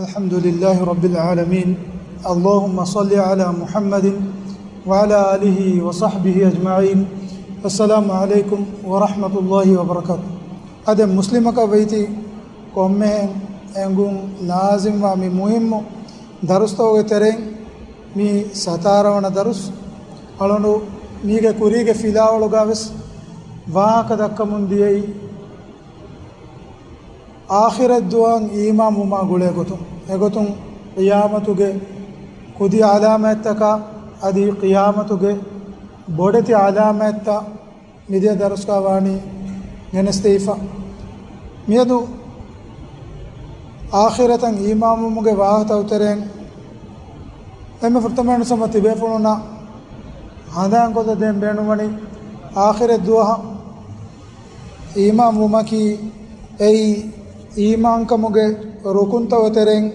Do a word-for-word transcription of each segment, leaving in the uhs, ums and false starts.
الحمد لله رب العالمين. اللهم صل على محمد وعلى آله وصحبه أجمعين. السلام عليكم ورحمة الله وبركاته. އަދި މުސްލިމަކަށް ވެއްޖެ ކޮންމެހެން އެނގުން ލާޒިމްވާ މި މުހިއްމު ދަރުސްތަކުގެ ތެރެއިން މި ސަތާރަ ވަނަ ދަރުސް. އަޅުގަނޑު މީގެ ކުރީގެ ފިލާވަޅުގަ ވެސް ވާހަކަ ދައްކަމުން ދިޔައީ، އާޚިރަތް ދުވަހަށް އީމާން ވުމާ ގުޅޭ ގޮތުން، އެގޮތުން ޤިޔާމަތުގެ ކުދި ޢަލާމާތްތަކާ އަދި ޤިޔާމަތުގެ ބޮޑެތި ޢަލާމާތްތައް މިދިޔަ ދަރުސްގަ ވާނީ ގެނެސްދެވިފަ. މިއަދު އާޚިރަތަށް އީމާންވުމުގެ ވާހަކަތައް ތެރެއިން އެންމެ ފުރަތަމަ އެންމެ ފުރަތަމަ ތިބޭފުޅުންނަށް ހަނދާންކޮށްލަދޭން ބޭނުންވަނީ، އާޚިރަތް ދުވަހަށް އީމާން ވުމަކީ އެއީ އީމާންކަމުގެ ރުކުންތައް ތެރެއިން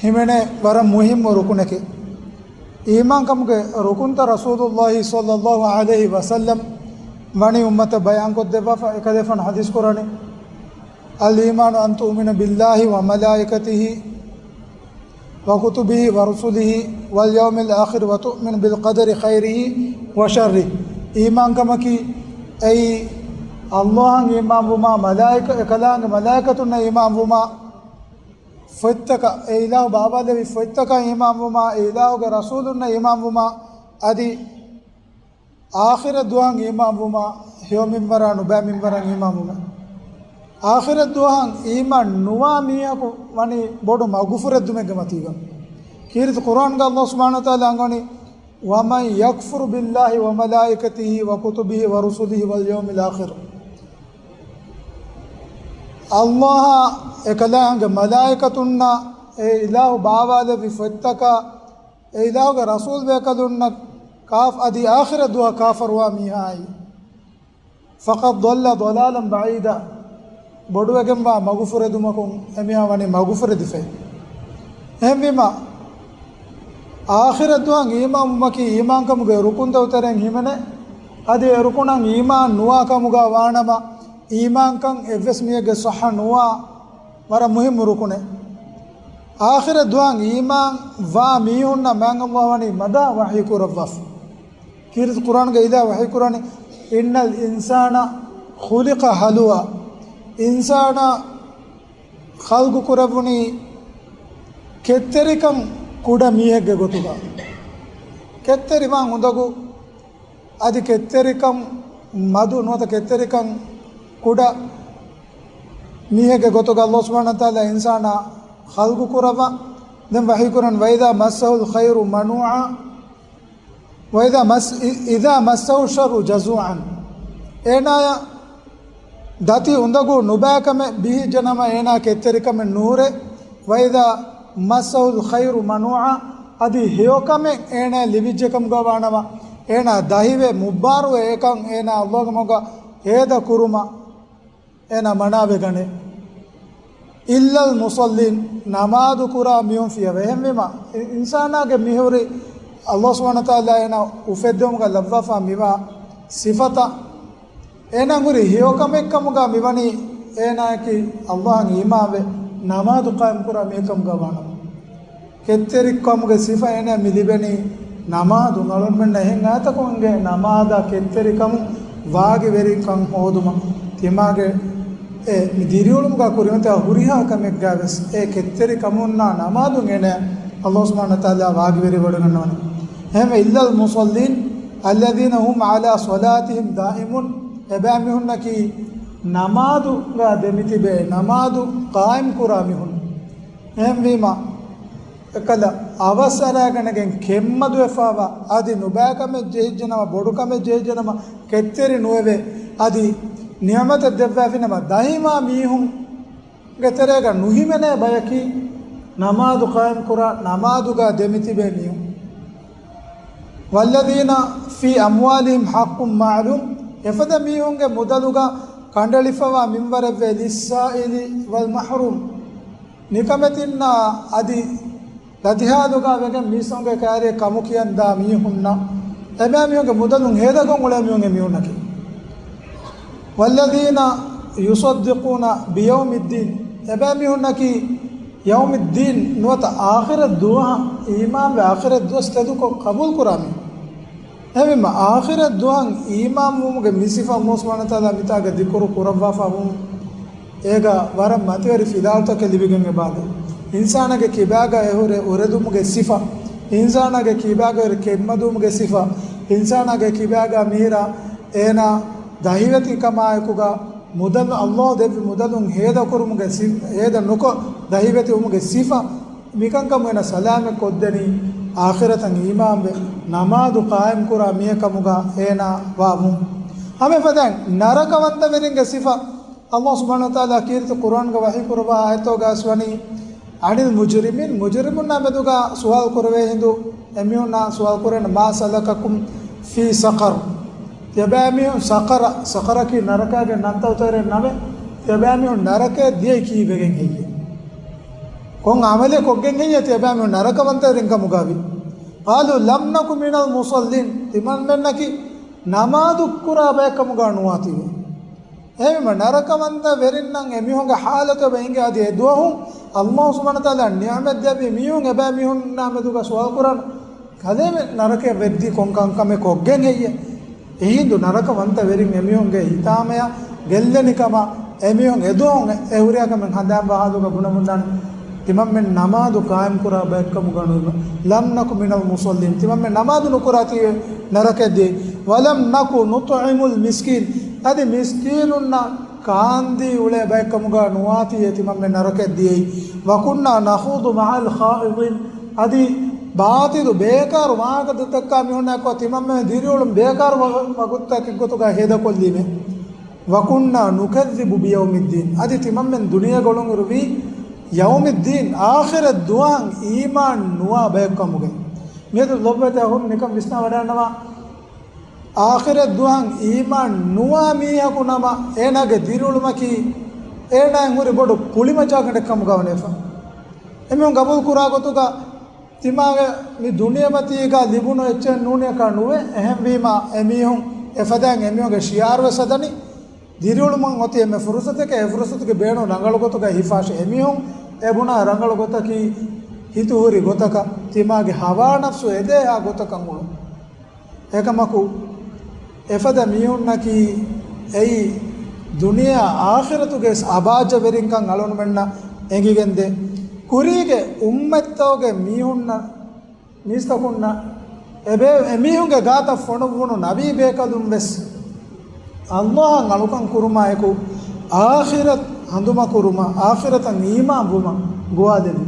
ހިމެނޭ ވަރަށް މުހިއްމު ރުކުނެކޭ. އީމާންކަމުގެ ރުކުންތައް ރަސޫލުﷲ ޞައްލަﷲ ޢަލައިހި ވަސައްލަމް ވަނީ އުއްމަތަށް ބަޔާންކޮށްދެއްވާފަ، އެކަލޭފާނު ޙަދީޘް ކުރަނީ، الإيمان أن تؤمن بالله وملائكته وكتبه ورسله واليوم الآخر وتؤمن بالقدر خيره وشره. އީމާންކަމަކީ އެއީ ﷲ އަށް އީމާންވުމާ، މަލާއިކަ، އެކަލާނގެ މަލާއިކަތުންނަށް އީމާންވުމާ، ފޮތްތަކަށް، އެ އިލާހު ބާވާލެއްވި ފޮތްތަކަށް އީމާންވުމާ، އެ އިލާހުގެ ރަސޫލުންނަށް އީމާންވުމާ، އަދި އާޚިރަތް ދުވަހަށް އީމާންވުމާ، ހެޔޮ މިންވަރާ ނުބައި މިންވަރަށް އީމާންވުމާ. އާޚިރަތް ދުވަހަށް އީމާން ނުވާ މީހަކު ވަނީ ބޮޑު މަގުފުރެއްދުމެއްގެ މަތީގަ. ކީރިތި ޤުރްއާންގަ ﷲ ސުބްޙާނަހޫ ވަތަޢާލާ އަންގަވަނީ، ومن يكفر بالله وملائكته وكتبه ورسله واليوم الآخر. ﷲ އާ އެކަލާނގެ މަލާއިކަތުންނާ، އެ އިލާހު ބާވާލެއްވި ފޮތްތަކާ، އެ އިލާހުގެ ރަސޫލް ބޭކަލުންނަށް ކާފް އަދި އާޚިރަތް ދުވަހަށް ކާފަރުވާ މީހާއީ، فقد ضل ضلالا بعيدا، ބޮޑުވެގެންވާ މަގުފުރެދުމަކުން އެމީހާ ވަނީ މަގުފުރެދިފައި. އެހެންވީމާ، އާޚިރަތް ދުވަހަށް އީމާންވުމަކީ އީމާންކަމުގެ ރުކުންތައް ތެރެއިން ހިމެނޭ. އަދި އެ ރުކުނަށް އީމާން ނުވާ ކަމުގަ ވާނަމަ، އީމާންކަން އެއްވެސް މީހެއްގެ ޞައްޙަ ނުވާ ވަރަށް މުހިއްމު ރުކުނެއް. އާޚިރަތް ދުވަހަށް އީމާން ވާ މީހުންނަށް މާތް ﷲ ވަނީ މަދާ ވަޙީ ކުރައްވާފަ. ކީރިތި ޤުރްއާންގަ އިލާހު ވަޙީ ކުރަނީ، إن الإنسان خلق هلوعا. އިންސާނާ ޚަލްޤު ކުރެއްވުނީ ކެތްތެރިކަން ކުޑަ މީހެއްގެ ގޮތުގަ. ކެތްތެރިވާން އުނދަގޫ، އަދި ކެތްތެރިކަން މަދު ނުވަތަ ކެތްތެރިކަން ކުޑަ މީހެއްގެ ގޮތުގަ ﷲ ސުބްޙާނަހޫ ވަތަޢާލާ އިންސާނާ ޚަލްޤު ކުރައްވާ. ދެން ވަޙީ ކުރަން، وإذا مسه الخير منوعا، وإذا مس، إذا مسه الشر جزوعا. އޭނާޔަށް ދަތި އުނދަގޫ ނުބައިކަމެއް ބިހިއްޖެނަމަ އޭނާ ކެތްތެރިކަމެއް ނުހުރޭ. وإذا مسه الخير منوعا، އަދި ހެޔޮކަމެއް އޭނާ ލިބިއްޖެކަމުގަ ވާނަމަ، އޭނާ ދަހިވެ މުއްބާރުވެ އެކަން އޭނާ ﷲގެ މަގުގަ ހޭދަ ކުރުމަށް އޭނާ މަނާވެގަނެ. إلا المصلين، ނަމާދު ކުރާ މީހުން ފިޔަވޭ. އެހެންވީމަ، އި-، އިންސާނާގެ މިހުރި ﷲ ސުބްޙާނަހޫ ވަތަޢާލާ އޭނާ އުފެއްދެވުމުގަ ލައްވާފާ މިވާ ސިފަތައް، އޭނާ ހުރި ހެޔޮކަމެއްކަމުގަ މިވަނީ، އޭނާއަކީ ﷲ އަށް އީމާންވެ ނަމާދު ޤާއިމް ކުރާ މީހެއްކަމުގަ ވާނަމަ. ކެތްތެރިކަމުގެ ސިފަ އޭނާ މި ލިބެނީ ނަމާދު. އަޅުގަނޑުމެންނަށް އެހެން އާތަކުންގެ ނަމާދާ ކެތްތެރިކަމުން ވާގިވެރިކަން ހޯދުމަށް. ތިމާގެ އެ މި ދިރިއުޅުމުގަ ކުރިމަތިވާ ހުރިހާ ކަމެއްގަ ވެސް އެ ކެތްތެރިކަމުންނާ ނަމާދުން އޭނާ ﷲ ސުބްޙާނަހޫ ވަތަޢާލާ ވާގިވެރިވޮޑިގަންނަވަނީ. އެހެންވެ، إلا المصلين الذين هم على صلاتهم دائمون، އެބައިމީހުންނަކީ ނަމާދުގަ ދެމިތިބޭ، ނަމާދު ޤާއިމް ކުރާ މީހުން. އެހެންވީމަ، އެކަލަ އަވަސް އަރާގަނެގެން ކެތްމަދުވެފާވާ، އަދި ނުބައިކަމެއް ޖެހިއްޖެނަމަ، ބޮޑުކަމެއް ޖެހިއްޖެނަމަ، ކެތްތެރި ނުވެވޭ، އަދި ނިޢުމަތެއް ދެއްވާފިނަމަ، ދަހިވާ މީހުންގެ ތެރޭގަ ނުހިމެނޭ ބަޔަކީ، ނަމާދު ޤާއިމް ކުރާ، ނަމާދުގަ ދެމިތިބޭ މީހުން. والذين في أموالهم حق معلوم، އެފަދަ މީހުންގެ މުދަލުގަ ކަނޑައެޅިފަވާ މިންވަރެއްވޭ، للسائل والمحروم، ނިކަމެތިންނާ އަދި ދަތިހާލުގަ ވެގެން މީސްތަކުންގެ ކައިރިއަށް ކަމު ކިޔަން ދާ މީހުންނަށް، އެބައިމީހުންގެ މުދަލުން ހޭދަކޮށް އުޅޭ މީހުން އެމީހުންނަކީ. والذين يصدقون بيوم الدين، އެބައިމީހުންނަކީ ޔައުމިއްދީން ނުވަތަ އާޚިރަތް ދުވަހަށް އީމާންވެ، އާޚިރަތް ދުވަސް ތެދުކޮށް ޤަބޫލުކުރާ މީހުން. އެހެންވީމަ، އާޚިރަތް ދުވަހަށް އީމާންވުމުގެ މި ސިފަ އަﷲ ސުބްޙާނަހޫ ވަތަޢާލާ މިތާގަ ޛިކުރު ކުރައްވާފަ ވުން، އޭގަ ވަރަށް މަތިވެރި ފިލާވަޅުތަކެއް ލިބިގެން އެބައި. އިންސާނާގެ ކިބާގަ އެހުރެ އުރެދުމުގެ ސިފަ، އިންސާނާގެ ކިބާގަ އެހުރެ ކެތްމަދުވުމުގެ ސިފަ، އިންސާނާގެ ކިބާގަ މިހިރަ އޭނާ ދަހިވެތިކަމާއެކުގަ މުދަލު، އަﷲ ދެއްވި މުދަލުން ހޭދަކުރުމުގެ ސި-، ހޭދަ ނުކޮށް ދަހިވެތިވުމުގެ ސިފަ، މިކަންކަމުން އޭނަ ސަލާމަތް ކޮށްދެނީ އާޚިރަތަށް އީމާންވެ، ނަމާދު ޤާއިމްކުރާ މީހެއް ކަމުގަ އޭނާ ވާ ވުން. ހަމަ އެފަދައިން ނަރަކަވަންތަވެރިންގެ ސިފަ، އަﷲ ސުބްޙާނަހޫ ވަތަޢާލާ ކީރިތި ޤުރްއާންގަ ވަޙީކުރައްވާ އާޔަތުގަ ވަނީ، عن المجرمين، މުޖުރިމުންނާ މެދުގަ ސުވާލު ކުރެވޭ ހިނދު، އެމީހުންނާ ސުވާލު ކުރޭނެ، ما سلككم في سقر؟ ތިޔަބައިމީހުން ސަޤަރަ، ސަޤަރަކީ ނަރަކާގެ ނަންތައްތައް ނަމެއް، ތިޔަބައިމީހުން ނަރަކަޔަށް ދިޔައީ ކީއްވެގެން ހެއްޔޭ؟ ކޮން ޢަމަލެއް ކޮށްގެން ހެއްޔޭ ތިޔަބައިމީހުން ނަރަކަވަންތަވެރިން ކަމުގަ ވީ؟ قالوا لم نك من المصلين، ތިމަންމެންނަކީ ނަމާދު ކުރާ ބައެއް ކަމުގަ ނުވާތީވެ. އެހެންވީމަ، ނަރަކަވަންތަވެރިންނަށް އެމީހުންގެ ޙާލަތު އެބަ އިނގޭ އަދި އެދުވަހު އަﷲ ސުބްޙާނަހޫ ވަތަޢާލާ ނިޢުމަތް ދެއްވި މީހުން އެބައިމީހުންނާ މެދުގަ ސުވާލު ކުރާނެ، ކަލޭމެ ނަރަކަޔަށް ވެއްދީ ކޮން ކަންކަމެއް ކޮށްގެން ހެއްޔޭ؟ އެހިނދު ނަރަކަވަންތަވެރިން އެމީހުންގެ ހިތާމަޔަށް ގެއްލެނިކަމަށް އެމީހުން އެދުވަހު އެ ހުރިހާ ކަމެއް ހަނދާން ވާ ޙާލުގަ ބުނަމުންދާނެ. ތިމަންމެން ނަމާދު ޤާއިމްކުރާ ބައެއްކަމުގަ ނުވި، لم نك من المصلين، ތިމަންމެން ނަމާދު ނުކުރާތީ ނަރަކައަށް ދިޔައީ. ولم نك نطعم المسكين، އަދި މިސްކީނުންނަށް ކާންދީ އުޅޭ ބައެއްކަމުގަ ނުވާތީ ތިމަންމެން ނަރަކައަށް ދިޔައީ. وكنا نخوض مع الخائضين، އަދި ބާޠިލު ބޭކާރު ވާހަކަ ދައްކާ މީހުންނާއެކު ތިމަންމެން ދިރިއުޅުން ބޭކާރު ވަ-، ވަގުތުތަކެއްގޮތުގަ ހޭދަކޮށްލީމޭ. وكنا نكذب بيوم الدين، އަދި ތިމަންމެން ދުނިޔޭގަ އުޅުން އިރުވީ ޔައުމިއްދީން، އާޚިރަތް ދުވަހަށް އީމާން ނުވާ ބައެއްކަމުގަ. މިއަދު ލޮބުވެތި އަޚުން ނިކަން ވިސްނާވަޑައިގަންނަވާ، އާޚިރަތް ދުވަހަށް އީމާން ނުވާ މީހަކު ނަމަ، އޭނާގެ ދިރިއުޅުމަކީ އޭނާއަށް ހުރި ބޮޑު ކުޅިމަޖާގަނޑެއް ކަމުގަ ވަނީފަ. އެމީހުން ގަބޫލު ކުރާ ގޮތުގަ ތިމާގެ މި ދުނިޔެމަތީގަ ލިބުނު އެއްޗެއް ނޫނިއަކާ ނުވޭ. އެހެންވީމަ، އެމީހުން އެފަދައިން އެމީހުންގެ ޝިޢާރުވެސް ހަދަނީ، ދިރިއުޅުމަށް އޮތީ އެންމެ ފުރުޞަތެކޭ، އެ ފުރުޞަތުގެ ބޭނުން ރަނގަޅު ގޮތުގައި ހިފާށޭ. އެމީހުން އެ ބުނާ ރަނގަޅު ގޮތަކީ، ހިތުހުރި ގޮތަކަށް، ތިމާގެ ހަވާ ނަފްސު އެދޭހާ ގޮތަކަށް އުޅުން. އެކަމަކު، އެފަދަ މީހުންނަކީ އެއީ ދުނިޔެއާ އާޚިރަތުގެ ވެސް އަބާއްޖަވެރިންކަން އަޅުގަނޑުމެންނަށް އެނގިގެންދޭ. ކުރީގެ އުއްމަތްތަކުގެ މީހުންނަށް، މީސްތަކުންނަށް އެބޭ-، އެމީހުންގެ ގާތަށް ފޮނުއްވުނު ނަބީ ބޭކަލުން ވެސް އަﷲއަށް އަޅުކަން ކުރުމާއެކު، އާޚިރަތް ހަނދުމަކުރުމަށް، އާޚިރަތަށް އީމާންވުމަށް ގޮވާލެއްވި.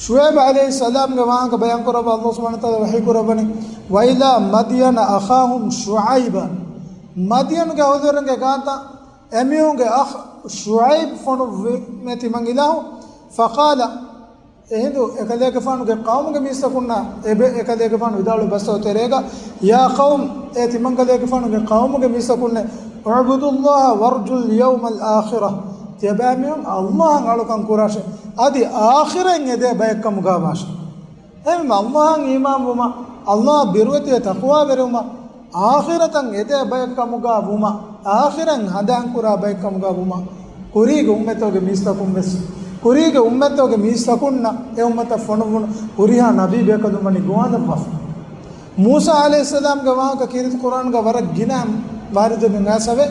ޝުޢައިބު ޢަލައިހިއްސަލާމްގެ ވާހަކަ ބަޔާންކުރައްވާ އަﷲ ސުބްޙާނަހޫ ވަތަޢާލާ ވަޙީކުރައްވަނީ، وإلى مدين أخاهم شعيبا، މަދްޔަނުގެ އަހުލުވެރިންގެ ގާތަށް އެމީހުންގެ އަޚް ޝުޢައިބު ފޮނުއްވި މޭ ތިމަން އިލާހު، فقال، އެހިނދު އެކަލޭގެފާނުގެ ޤައުމުގެ މީސްތަކުންނަށް އެބެ-، އެކަލޭގެފާނު ވިދާޅުވި ބަސްތަކުގެ ތެރޭގަ، يا قوم، އޭ ތިމަންކަލޭގެފާނުގެ ޤައުމުގެ މީސްތަކުންނޭ، اعبدوا الله وارجوا اليوم الآخرة، ތިޔަބައިމީހުން އަﷲއަށް އަޅުކަން ކުރާށޭ، އަދި އާޚިރަތް އެދޭ ބައެއްކަމުގަ ވާށޭ. އެހެންވީމަ، އަﷲއަށް އީމާންވުމަށް، އަﷲއަށް ބިރުވެތިވެ ތަޤްވާވެރިވުމަށް، އާޚިރަތަށް އެދޭ ބައެއްކަމުގަ ވުމަށް، އާޚިރަތް ހަނދާންކުރާ ބައެއްކަމުގަ ވުމަށް، ކުރީގެ އުއްމަތްތަކުގެ މީސްތަކުން ވެސް، ކުރީގެ އުއްމަތްތަކުގެ މީސްތަކުންނަށް އެ އުއްމަތަށް ފޮނުއްވުނު ހުރިހާ ނަބީ ބޭކަލުން ވަނީ ގޮވާލައްވާފަ. މޫސާ ޢަލައިހިއްސަލާމްގެ ވާހަކަ ކީރިތި ޤުރްއާންގަ ވަރަށް ގިނަ ވާރިދުވެގެން އައިސް އެބަ.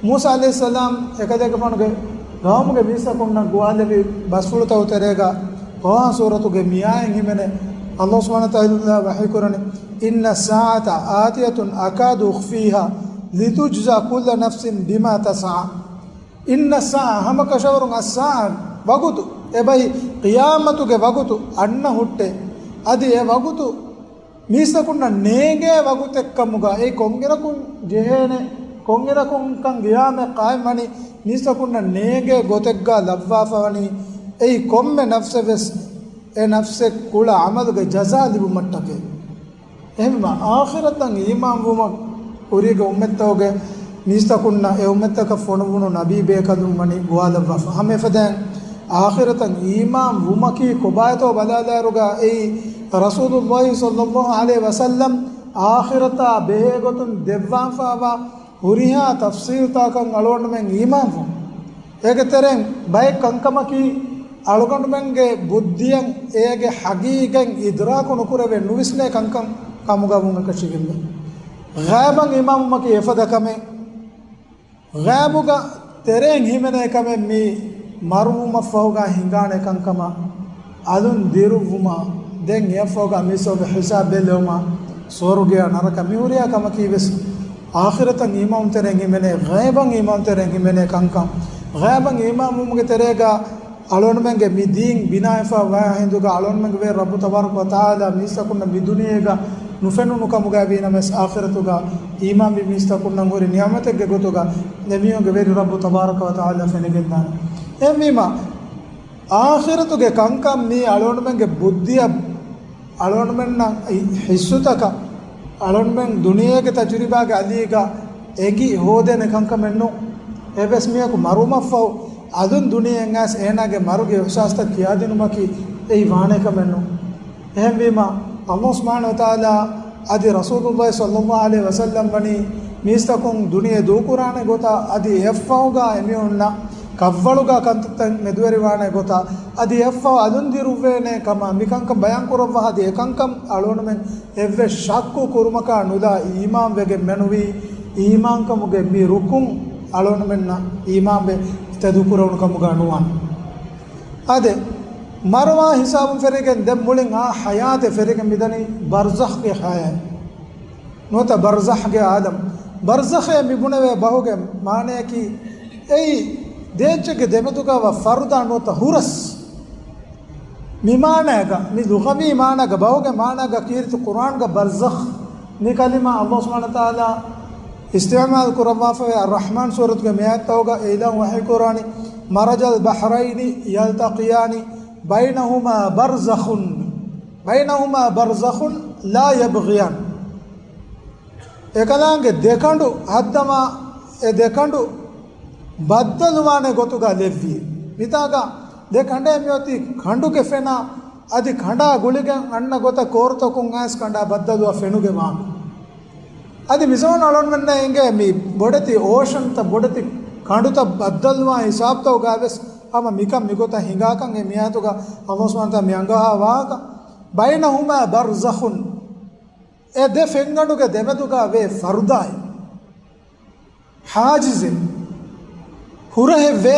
މޫސާ ޢަލައިހިއްސަލާމް އެކަލޭގެފާނުގެ ޤައުމުގެ މީސްތަކުންނަށް ގޮވާލެއްވި ބަސްފުޅުތަކުގެ ތެރޭގަ، ޠާހާ ސޫރަތުގެ މިއާޔަތް ހިމެނޭ، އަﷲ ސުބްޙާނަހޫ ވަތަޢާލާ ވަޙީކުރަނީ، إن الساعة آتية أكاد أخفيها لتجزى كل نفس بما تسعى. إن الساعة، ހަމަކަށަވަރުން، الساعة، ވަގުތު، އެބައި ޤިޔާމަތުގެ ވަގުތު އަންނަ ހުއްޓޭ. އަދި އެ ވަގުތު މީސްތަކުންނަށް ނޭނގޭ ވަގުތެއްކަމުގަ، އެ ކޮންއިރަކުން ޖެހޭނެ، ކޮންއިރަކުންކަން ޤިޔާމަތް ޤާއިމްވަނީ، މީސްތަކުންނަށް ނޭނގޭ ގޮތެއްގަ ލައްވާފަވަނީ، އެއީ ކޮންމެ ނަފްސެއް ވެސް އެ ނަފްސެއް ކުޅަ ޢަމަލުގެ ޖަޒާ ލިބުމަށްޓަކައި. އެހެންވީމަ، އާޚިރަތަށް އީމާންވުމަށް ކުރީގެ އުއްމަތްތަކުގެ މީސްތަކުންނަށް އެ އުއްމަތްތަކަށް ފޮނުއްވުނު ނަބީ ބޭކަލުން ވަނީ ގޮވާލައްވާފަ. ހަމަ އެފަދައިން އާޚިރަތަށް އީމާން ވުމަކީ ކޮބާތޯ ބަލާލާއިރުގަ އެއީ ރަސޫލުﷲ ޞައްލަﷲ ޢަލައިހި ވަސައްލަމް އާޚިރަތާ ބެހޭގޮތުން ދެއްވާފައިވާ ހުރިހާ ތަފްސީލްތަކަށް އަޅުގަނޑުމެން އީމާންވުން. އޭގެ ތެރެއިން ބައެއް ކަންކަމަކީ، އަޅުގަނޑުމެންގެ ބުއްދިއަށް އޭގެ ޙަޤީޤަތް އިދްރާކު ނުކުރެވޭ ނުވިސްނޭ ކަންކަން ކަމުގަ ވުން އެކަށީގެންވޭ. ޣައިބަށް އީމާންވުމަކީ އެފަދަ ކަމެއް. ޣައިބުގަ ތެރެއިން ހިމެނޭ ކަމެއް މި މަރުވުމަށްފަހުގަ ހިނގާނެ ކަންކަމަށް، އަލުން ދިރުއްވުމަށް، ދެން އެއަށްފަހުގަ މީސްތަކުގެ ހިސާބް ބެއްލެވުމަށް، ސުވަރުގެއާ ނަރަކަ މި ހުރިހާ ކަމަކީ ވެސް އާޚިރަތަށް އީމާން ތެރެއިން ހިމެނޭ، ޣައިބަށް އީމާން ތެރެއިން ހިމެނޭ ކަންކަން. ޣައިބަށް އީމާންވުމުގެ ތެރޭގަ އަޅުގަނޑުމެންގެ މި ދީން ބިނާވެފަ ވާ ހިނދުގަ އަޅުގަނޑުމެންގެ ވެރި ރައްބު ތަބާރަކަ ވަތަޢާލާ މީސްތަކުންނަށް މި ދުނިޔޭގަ ނުފެނުނު ކަމުގައި ވީނަމަވެސް، އާޚިރަތުގަ އީމާންވި މީސްތަކުންނަށް ހުރި ނިޢުމަތެއްގެ ގޮތުގަ އެމީހުންގެ ވެރި ރައްބު ތަބާރަކަ ވަތަޢާލާ ފެނިގެންދާނެ. އެހެންވީމަ، އާޚިރަތުގެ ކަންކަން މީ އަޅުގަނޑުމެންގެ ބުއްދިއަށް، އަޅުގަނޑުމެންނަށް އި-، ޙިއްސުތަކަށް، އަޅުގަނޑުމެން ދުނިޔޭގެ ތަޖުރިބާގެ އަލީގަ އެނގި ހޯދޭނެ ކަންކަމެއް ނޫން. އެއްވެސް މީހަކު މަރުވުމަށްފަހު އަލުން ދުނިޔެއަށް އައިސް އޭނާގެ މަރުގެ އިޙްސާސްތައް ކިޔާދިނުމަކީ އެއީ ވާނެ ކަމެއް ނޫން. އެހެންވީމަ، އައްލާހު ސުބްޙާނަހު ވަތަޢާލާ އަދި ރަސޫލުއްލާހި ޞައްލައްލާހު ޢަލައިހި ވަސައްލަމް ވަނީ މީސްތަކުން ދުނިޔެ ދޫކުރާނެ ގޮތަށް އަދި އެއަށްފަހުގަ އެމީހުންނަށް ކަށްވަޅުގަ ކަންތައްތައް މެދުވެރިވާނެ ގޮތަށް އަދި އެއަށްފަހު އަލުން ދިރުއްވޭނެ ކަމަށް މިކަންކަން ބަޔާންކުރައްވާ އަދި އެކަންކަން އަޅުގަނޑުމެން އެއްވެސް ޝައްކު ކުރުމަކާ ނުލާ އީމާންވެގެން މެނުވީ، އީމާންކަމުގެ މި ރުކުން އަޅުގަނޑުމެންނަށް އީމާންވެ ތެދުކުރެވުނު ކަމުގަ ނުވާނެ. އާދެ، މަރުވާ ހިސާބުން ފެށިގެން ދެން މުޅިން އާ ޙަޔާތެއް ފެށިގެން މިދަނީ ބަރްޒަޚްގެ ޙަޔާތް. ނުވަތަ ބަރްޒަޚްގެ ޢާލަމް. ބަރްޒަޚޭ މި ބުނެވޭ ބަހުގެ މާނަޔަކީ، އެއީ ދޭއްޗެއްގެ ދެމެދުގަ ވާ ފަރުދާ ނުވަތަ ހުރަސް. މި މާނައިގަ، މި ލުޣަވީ މާނައިގަ، ބަހުގެ މާނައިގަ ކީރިތި ޤުރްއާންގަ ބަރްޒަޚް މި ކަލިމާ އައްލާހު ސުބްޙާނަހު ވަތަޢާލާ އިސްތިޢުމާލު ކުރައްވާފަވޭ އައްރަޙްމާން ސޫރަތުގެ މި އާޔަތްތަކުގަ އިލާހު ވަޙީ ކުރާނީ، "مَرَجَ الْبَحْرَيْنِ يَلْتَقِيَانِ بَيْنَهُمَا بَرْزَخٌ، بَيْنَهُمَا بَرْزَخٌ لَا يَبْغِيَانِ." އެކަލާނގެ ދެކަނޑު ހައްދަމާ، އެ ދެކަނޑު ބައްދަލުވާނެ ގޮތުގަ ލެއްވި. މިތާގަ ދެ ކަނޑޭ މިއޮތީ ކަނޑުގެ ފެނާ، އަދި ކަނޑާ ގުޅިގެން އަންނަ ގޮތަށް ކޯރުތަކުން އައިސް ކަނޑާ ބައްދަލުވާ ފެނުގެ ވާން. އަދި މިޒަމާނު އަޅުގަނޑުމެންނަށް އެނގޭ މި ބޮޑެތި އޯޝަންތައް، ބޮޑެތި ކަނޑުތައް ބައްދަލުވާ ހިސާބުތަކުގައި ވެސް ހަމަ މިކަން މިގޮތަށް ހިނގާކަން. އެ މިއާޔަތުގަ އައްލާހު ސުބްޙާނަހު ވަތަޢާލާ މި އަންގަވާ ވާހަކަ، "بَيْنَهُمَا بَرْزَخٌ." އެ ދެ ފެންގަނޑުގެ ދެމެދުގަ ވޭ ފަރުދާއެއް، ޙާޖިޒެއް، ހުރަހެއް ވޭ.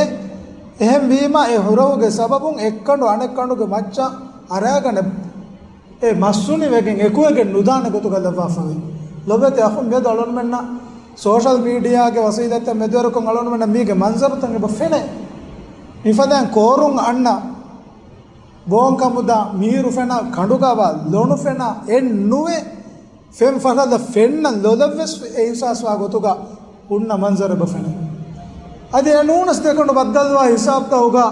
އެހެންވީމަ، އެ ހުރަހުގެ ސަބަބުން އެއްކަނޑު އަނެއްކަނޑުގެ މައްޗަށް އަރާގަނެ، އެ މައްސުނި ވެގެން އެކުވެގެން ނުދާނެ ގޮތުގަ ލައްވާފަވޭ. ލޮބެތި އަޚުން، މިއަދު އަޅުގަނޑުމެންނަށް ސޯޝަލް މީޑިއާގެ ވަސީލަތްތައް މެދުވެރިކޮށް އަޅުގަނޑުމެންނަށް މީގެ މަންޒަރުތައް އެބަ ފެނޭ. މިފަދައިން ކޯރުން އަންނަ ބޯން ކަމުދާ މީރު ފެނާ، ކަނޑުގަވާ ލޮނު ފެނާ، އެއް ނުވެ ފެން ފަށަލަ ފެންނަ ލޮލަށްވެސް އެ އިޙްސާސްވާ ގޮތުގަ ހުންނަ މަންޒަރެއް އެބަ ފެނޭ. އަދި އެ ނޫނަސް ދެކަނޑު ބައްދަލުވާ ހިސާބުތަކުގަ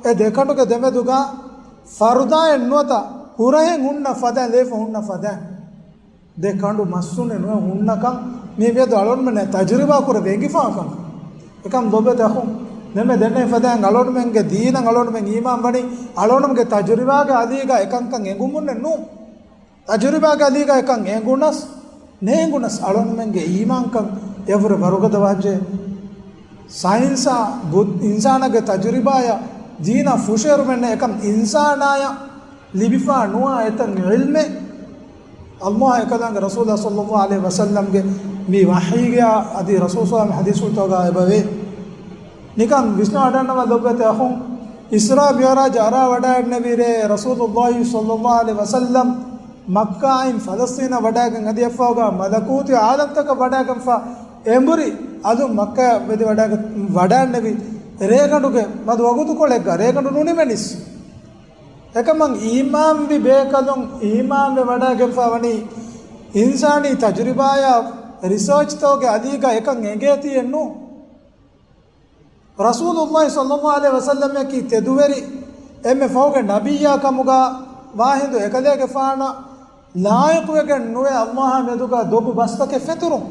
އެ ދެކަނޑުގެ ދެމެދުގަ ފަރުދާއެއް ނުވަތަ ހުރަހެއް ހުންނަ ފަދައިން، ލޭފަ ހުންނަ ފަދައިން ދެ ކަނޑު މައްސުނެއް ނުވެ ހުންނަކަން މި މިއަދު އަޅުގަނޑުމެންނަށް ތަޖުރިބާ ކުރެވި އެނގިފާ ކަން. އެކަމް ލޮބެތި އަޚުން، ނަމެ ދެންނެވި ފަދައިން އަޅުގަނޑުމެންގެ ދީނަށް އަޅުގަނޑުމެން އީމާން ވަނީ އަޅުގަނޑުމެންގެ ތަޖުރިބާގެ އަލީގަ އެކަންކަން އެނގުމުންނެއް ނޫން. ތަޖުރިބާގެ އަލީގަ އެކަން އެނގުނަސް ނޭނގުނަސް އަޅުގަނޑުމެންގެ އީމާންކަން އެއަށްވުރެ ވަރުގަދަވާށޭ. ސައިންސާ ބު-، އިންސާނާގެ ތަޖުރިބާޔަށް ދީނާ ފުށައެރުމެއް ނެތް. އެކަމް އިންސާނާޔަށް ލިބިފާ ނުވާ އެތައް ޢިލްމެއް އައްލާހް އެކަލާނގެ ރަސޫލާ ޞައްލައްލާހު ޢަލައިހި ވަސައްލަމްގެ މި ވަޙީގެއާ އަދި ރަސޫލާ ޙަދީޘުތަކުގަ އެބަވޭ. ނިކަން ވިސްނާ ވަޑަންނަވާ ލޮބުވެތި އަޚުން، އިސްރާ މިޢުރާޖް އަރާ ވަޑައިގެންނެވިރޭ ރަސޫލުއްލާހި ޞައްލައްލާހު ޢަލައިހި ވަސައްލަމް މައްކާއިން ފަލަސްޠީނަށް ވަޑައިގެން އަދި އެއްފަހުގަ މަލަކޫތީ ޢާލަމްތަކަށް ވަޑައިގެންފަ އެނބުރި އަލުން މައްކާ ވެދި ވަޑައިގެ-، ވަޑައިންނެވި ރޭގަނޑުގެ މަދު ވަގުތުކޮޅެއްގަ ރޭގަނޑު ނުނިމެނިސް. އެކަމަށް އީމާންވި ބޭކަލުން އީމާންވެ ވަޑައިގެންފާ ވަނީ އިންސާނީ ތަޖުރިބާޔާ ރިސާޗްތަކުގެ އަލީގަ އެކަން އެނގޭތީއެއް ނޫން. ރަސޫލުއްލާހި ޞައްލައްލާހު ޢަލައިހި ވަސައްލަމަކީ ތެދުވެރި އެންމެ ފަހުގެ ނަބިއްޔާ ކަމުގަ ވާހިނދު އެކަލޭގެފާނަށް ލާއިޤުވެގެން ނުވޭ އައްލާހާ މެދުގަ ދޮގު ބަސްތަކެއް ފެތުރުން.